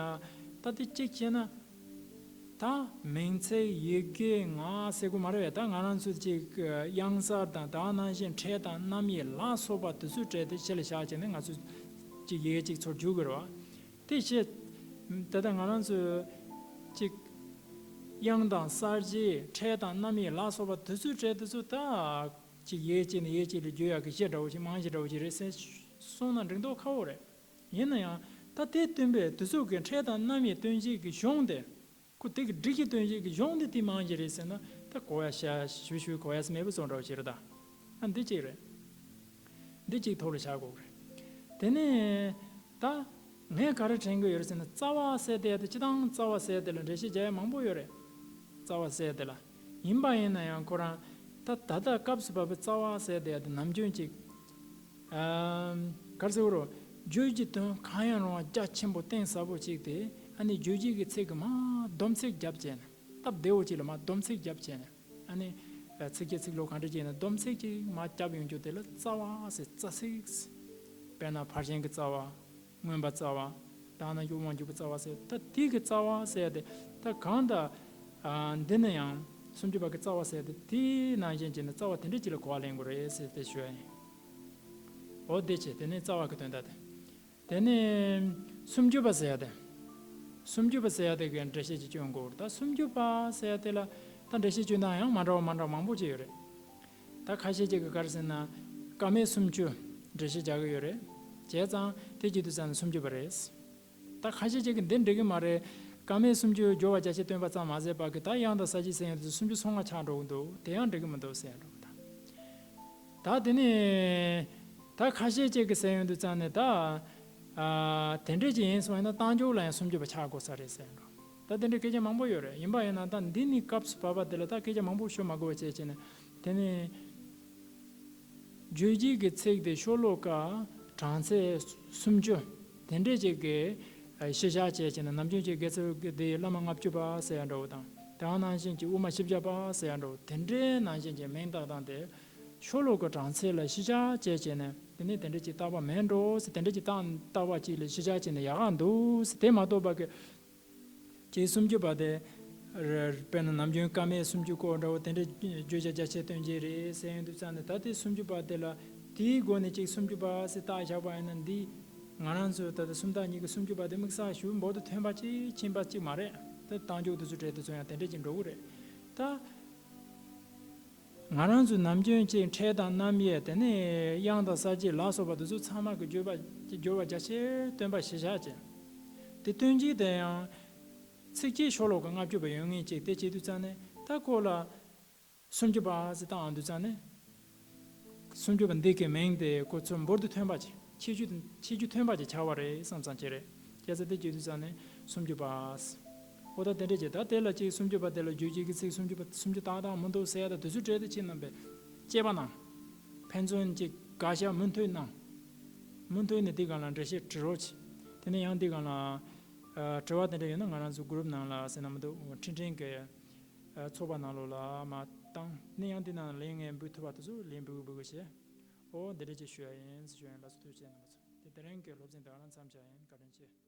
ད་དེ་གཅིག་བྱས་ན། ད་མིང་ཚིག་ཡི་གེ་ངག་ཟེར་དགོས་མ་རེད་པས། ད་ང་རང་ཚོ་ཅིག་དབྱངས་གསལ་དང་དེ་ནང་བཞིན་ཕྲད་དང་རྣམ་དབྱེ་ལ་སོགས་པ་དེ་ཚོའི་གྲས་དེ་ཕྱི་ལ་བཞག་བྱས་ནས་ང་ཚོ་ཅིག་ཡི་གེ་གཅིག་ཚོར་འཇུག་དགོས་རེད་པ། དེ་བྱས། ད་ལྟ་ང་རང་ཚོས་ཅིག་དབྱངས་དང་གསལ་བྱེད་ཕྲད་དང་རྣམ་དབྱེ་ལ་སོགས་པ་དེ་ཚོའི་གྲས་དེ་ཚོ་ད་ཅིག་ཡི་གེ་གཅིག་ནས་ཡི་གེ་གཅིག་ལ་བརྗོད་ཡག་གི་གཞི་འདྲ་བོ་ཞིག་རྨང་གཞི་འདྲ་བོ་ཞིག་རེད་ཟེར་གསུངས་ན་འགྲིག་མདོག་ཁ་པོ་རེད། ཡིན་ན་ཡང་ད་དེ་སྟོན་པའི་དེ་ཚོ་གི་ཕྲད་དང་རྣམ་དབྱེ་སྟོན་བྱེད་ཀྱི་གཞུང་དེ། ཁོ་དེ་གི་སྒྲིག་གཞི་སྟོན་བྱེད་ཀྱི་གཞུང་དེ་དེ་རྨང་གཞི་རེད་ཟེར་ན་ད་གོ་ཡ་ཤ་ཞུ་ཞུ་གོ་ཡ་ས་མེད་པ་བཟོ་འདྲ་བོ་ཞིག་རེད་ད། ཨ་འདི་གཅིག་རེད། འདི་གཅིག་ཐོག་ལ་བཞག་དགོས་རེད། དེ་ནས་ད་ངས་ག་རེ་དྲན་གྱི་ཡོད་རེད་ཟེར་ན་རྩ་བ་ཟེར་དེ་ཡ་དེ་སྤྱིར་བཏང་རྩ་བ་ཟེར་དེ་ལ་འགྲེལ་བཤད་རྒྱག་ཡ་མང་པོ་ཡོད་རེད། རྩ་བ་ཟེར་དེ་ལ། ཡིན་པ་ཡིན་ན་ཡང་ཁོ་རང་ད་ད་ལྟ་སྐབས་སུ་བབས་པའི་རྩ་བ་ཟེར་དེ་ཡ་དེ་ནམ་རྒྱུན་ཅིག་ཨམ། ག་རེ་ཟེར་དགོས་རེད། བརྗོད་ཀྱི་དོན་གང་ཡང་རུང་བ་རྒྱ་ཆེན་པོ་གཏིང་ཟབ་པོ་ཅིག་དེ་ཨ་ནི་བརྗོད་བྱེད་ཀྱི་ཚིག་གི་མར་སྡོམ་ཚིག་བརྒྱབ་བྱས་ནས་སྟབས་བདེ་བོ་ཅིག་ལ་མར་སྡོམ་ཚིག་བརྒྱབ་བྱས་ནས་ཨ་ནི་ཚིགས་བཅད་ཚིག་ལྷུག་གང་འདྲ་བྱས་ནས་སྡོམ་ཚིག་ཅིག་མར་བརྒྱབ་ཡོང་རྒྱུ་དེ་ལ་རྩ་བ་ཟེར། རྩ་ཚིག་དཔེར་ན་ཕར་ཕྱིན་གྱི་རྩ་བ། མངོན་པ་རྩ་བ། དེ་ནས་དབང་འཇུག་པའི་རྩ་བ་ཟེར། ད་དེ་གི་རྩ་བ་ཟེར་ཡ་དེ་ད་གང་ལྟར་ཨ་འདི་ནི་ཡང་སུམ་ཅུ་པ་གི་རྩ་བ་ཟེར་ཡ་དེ་དེའི་ནང་བཞིན་བྱས་ནས་རྩ་བ་དེ་འདྲ་ཅིག་ལ་གོ་བ་ལེན་དགོས་རེད་ཟེར་ཏེ་ཞུ་ཡ་ཡིན། འོ་དེ་བྱས་དེ་ནས་རྩ་བ་གི་དོན་དག་དེ། དེ་ནས་སུམ་ཅུ་པ་ཟེར་ཡ་དེ། སུམ་ཅུ་པ་ཟེར་ཡ་དེ་གི་འགྲེལ་བཤད་ཅིག་སྐྱོན་དགོས་རེད། ད་སུམ་ཅུ་པ་ཟེར་ཡ་དེ་ལ་ད་འགྲེལ་བཤད་སྐྱོན་སྟངས་ཡང་མ་འདྲ་བ་མ་འདྲ་བ་མང་པོ་ཅིག་ཡོད་རེད། ད་ཁ་ཤས་ཅིག་གིས་ག་རེ་ཟེར་ན། བཀའ་མའི་སུམ་ཅུ་འགྲེལ་བཤད་རྒྱག་གི་ཡོད་རེད། བྱས་ཙང་དེ་བྱེད་དུས་ཙང་ནས་སུམ་ཅུ་པ་རེད། ད་ཁ་ཤས་ཅིག་གིས་འདི་འགྲིག་གི་མ་རེད། བཀའ་མའི་སུམ་ཅུ་སྦྱོར་བ་རྒྱ་ཆེར་སྟོན་པ་ཙམ་མ་ཟད་པ་གི་ད་དབྱངས་དང་ས་གཞི་ཟེར་ཡོང་དུས་སུམ་ཅུ་སོ་ལྔ་ཆགས་འགྲོ་གི་འདུག་དེ་ཡང་འགྲིག་གི་མི་འདུག་ཟེར་ཡང་འགྲོ་གི་ད། ད་དེ་ནས་ད་ཁ་ཤས་ཅིག་གིས་ཟེར་ཡོང་དུས་ཙང་ནས་ད། ཨ། དེ་འདྲས་ཅིག་ཡིན་སོང་ཡིན་ན་རྟགས་འཇུག་ལ་ཡང་སུམ་ཅུ་པ་ཆགས་དགོས་ས་རེད་ཟེར་ཡང་འགྲོ། ད་དེ་འདྲའི་སྐད་ཆ་མང་པོ་ཡོད་རེད། ཡིན་པ་ཡིན་ན་ད་འདི་ནི་སྐབས་སུ་བབས་པ་དེ་ལ་ད་སྐད་ཆ་མང་པོ་ཤོད་མ་དགོས་པ་བྱས་བྱས་ནས་དེ་ནི། བརྗོད་བྱེད་ཀྱི་ཚིག་དེ་ཤོ་ལོ་ཀ་གྲངས་ཚད་སུམ་ཅུ་དེ་འདྲས་ཅིག་གི་གཞི་བཞག་བྱས་བྱས་ནས་ནམ་རྒྱུན་ཅིག་དགེ་ཚུལ་གྱི་སྡེའི་བླ་མ་ལྔ་བཅུ་པ་ཟེར་ཡ་འདྲ་བོ་དང་ དེ་ནང་བཞིན་གྱི་དབུ་མ་བཞི་བརྒྱ་པ་ཟེར་ཡ་འདྲ་བོ་དེ་འདྲའི་ནང་བཞིན་གྱི་མིང་བཏགས་སྟངས་དེ་ཤོ་ལོ་ཀའི་གྲངས་ཚད་ལ་གཞི་བཞག་བྱས་བྱས་ནས་དེ་ནས་དེ་འདྲ་ཅིག་བཏགས་པ་མིན་འགྲོ་ཟེར། དེ་འདྲ་ཅིག་བཏགས་བཏགས་པ་ཅིག་ལ་གཞི་བཞག་བྱས་ནས་ཡག་ག་འདུག་ཟེར། དེ་མ་གཏོགས་པ་གི་ཅིག་སུམ་ཅུ་པ་དེ་ར་དཔེར་ན་ནམ་རྒྱུན་ཀ་མད་སུམ་ཅུ་སྐོར་འདྲ་བོ་དེ་འདྲ་བརྗོད་བྱ་རྒྱ་ཆེར་སྟོན་གྱི་རེད་ཟེར་ཡོང་དུས་ཙང་ནས། ད་དེ་སུམ་ཅུ་པ་དེ་ལ་དེའི་སྒོ་ནས་ཅིག་སུམ་ཅུ་པ་ཟེར་བཏགས་བཞག་པ་ཡིན་ན། འདི་ང་རང་ཚོ་ད་ལྟ་སུམ་རྟགས་གཉིས་ཀྱི་སུམ་ཅུ་པ་དེ་དམིགས་བསལ་ཞིག་འབུར་དུ་ཐོན་པ་ཅིག་ཕྱིན་པ་ཅིག་མ་རེད། ད་རྟགས་འཇུག་དེ་ཚོ་གྲས་དེ་ཚོ་ཡང་དེ་འདྲ་ཅིག་འགྲོ་གི་རེད། ད་ང་རང་ཚོ་ནམ་རྒྱུན་ཅིག་ཕྲད་དང་རྣམ་དབྱེ། དེ་ནས་དབྱངས་དང་གསལ་བྱེད་ལ་སོགས་པ་དེ་ཚོ་ཚང་མ་གི་སྦྱོར་བ་སྦྱོར་བ་རྒྱ་ཆེར་སྟོན་པ་གཞི་བཞག་བྱས། དེ་སྟོན་གྱི་དེ་ཡང་ཚིགས་བཅད་ཤོ་ལོ་ཀ་ལྔ་བཅུ་པ་ཡོད་ངེས་ཅིག་དེ་བྱེད་དུས་ཙང་ནས་ད་ཁོ་ལ་སུམ་ཅུ་པ་ཟེར་བཏགས་འོང་དུས་ཙང་ནས། སུམ་ཅུ་པ་འདི་གི་མིང་དེ་ཁོ་ཚོ་འབུར་དུ་ཐོན་པ་ཅིག་ཆེ་རྒྱུ་ཆེ་རྒྱུ་ཐོན་པ་ཅིག་ཆགས་པ་རེད་བསམ་བསམ་ཅིག་རེད། སྐྱེ་ས་དེ་བྱེད་དུས་ཙང་ནས་སུམ་ཅུ་པ། འོ་ད་དེ་འདྲ་བྱས། ད་དེ་ལ་ཅིག་སུམ་ཅུ་པ་དེ་ལ་བརྗོད་བྱེད་ཀྱི་ཚིག་སུམ་ཅུ་པ་སུམ་ཅུ་ཏག་ཏག་མི་འདུག་ཟེར་ཡ་ད་དེ་ཚོ་གྲས་དེ་ཅིག་རྣམ་པས་དཔྱད་པ་གནང་། ཕན་ཚུན་ཅིག་དགག་བཞག་མུ་མཐུད་གནང་། མུ་མཐུད་ནས་དེ་སྒང་ལ་འགྲེལ་བཤད་དྲི་རོགས་གྱིས། དེ་ནས་ཡང་དེ་སྒང་ལ་ཨ་དྲི་བ་དེ་འདྲ་ཡོད་ན་ང་རང་ཚོ་གུ་རུབ་ནང་ལ་ཟེར་ན་མི་འདུག་འཕྲིན་ཕྲན་གྱི་ཨ་ཚོགས་པ་ནང་ལོགས་ལ་མར་བཏང་ནས། ཡང་དེ་ནང་ལན་ངས་འབུལ་ཐུབ་པ་དེ་ཚོ་ལན་འབུལ་འབུལ་དགོས་ཤེས། ཨོ་འདི་འདྲ་ཅིག་ཞུ་ཡ་ཡིན་ཟེར་ཞུ་ཡ་ཡིན། ལགས་སོ། ཐུགས་རྗེ་ཆེ་རྣམ་པ་ཚོ། དེ་དེ་རིང་གི་སློབ་ཚན་དེ་ག་རང་མཚམས་བཞག་ཡིན། བཀའ་དྲིན་ཆེ།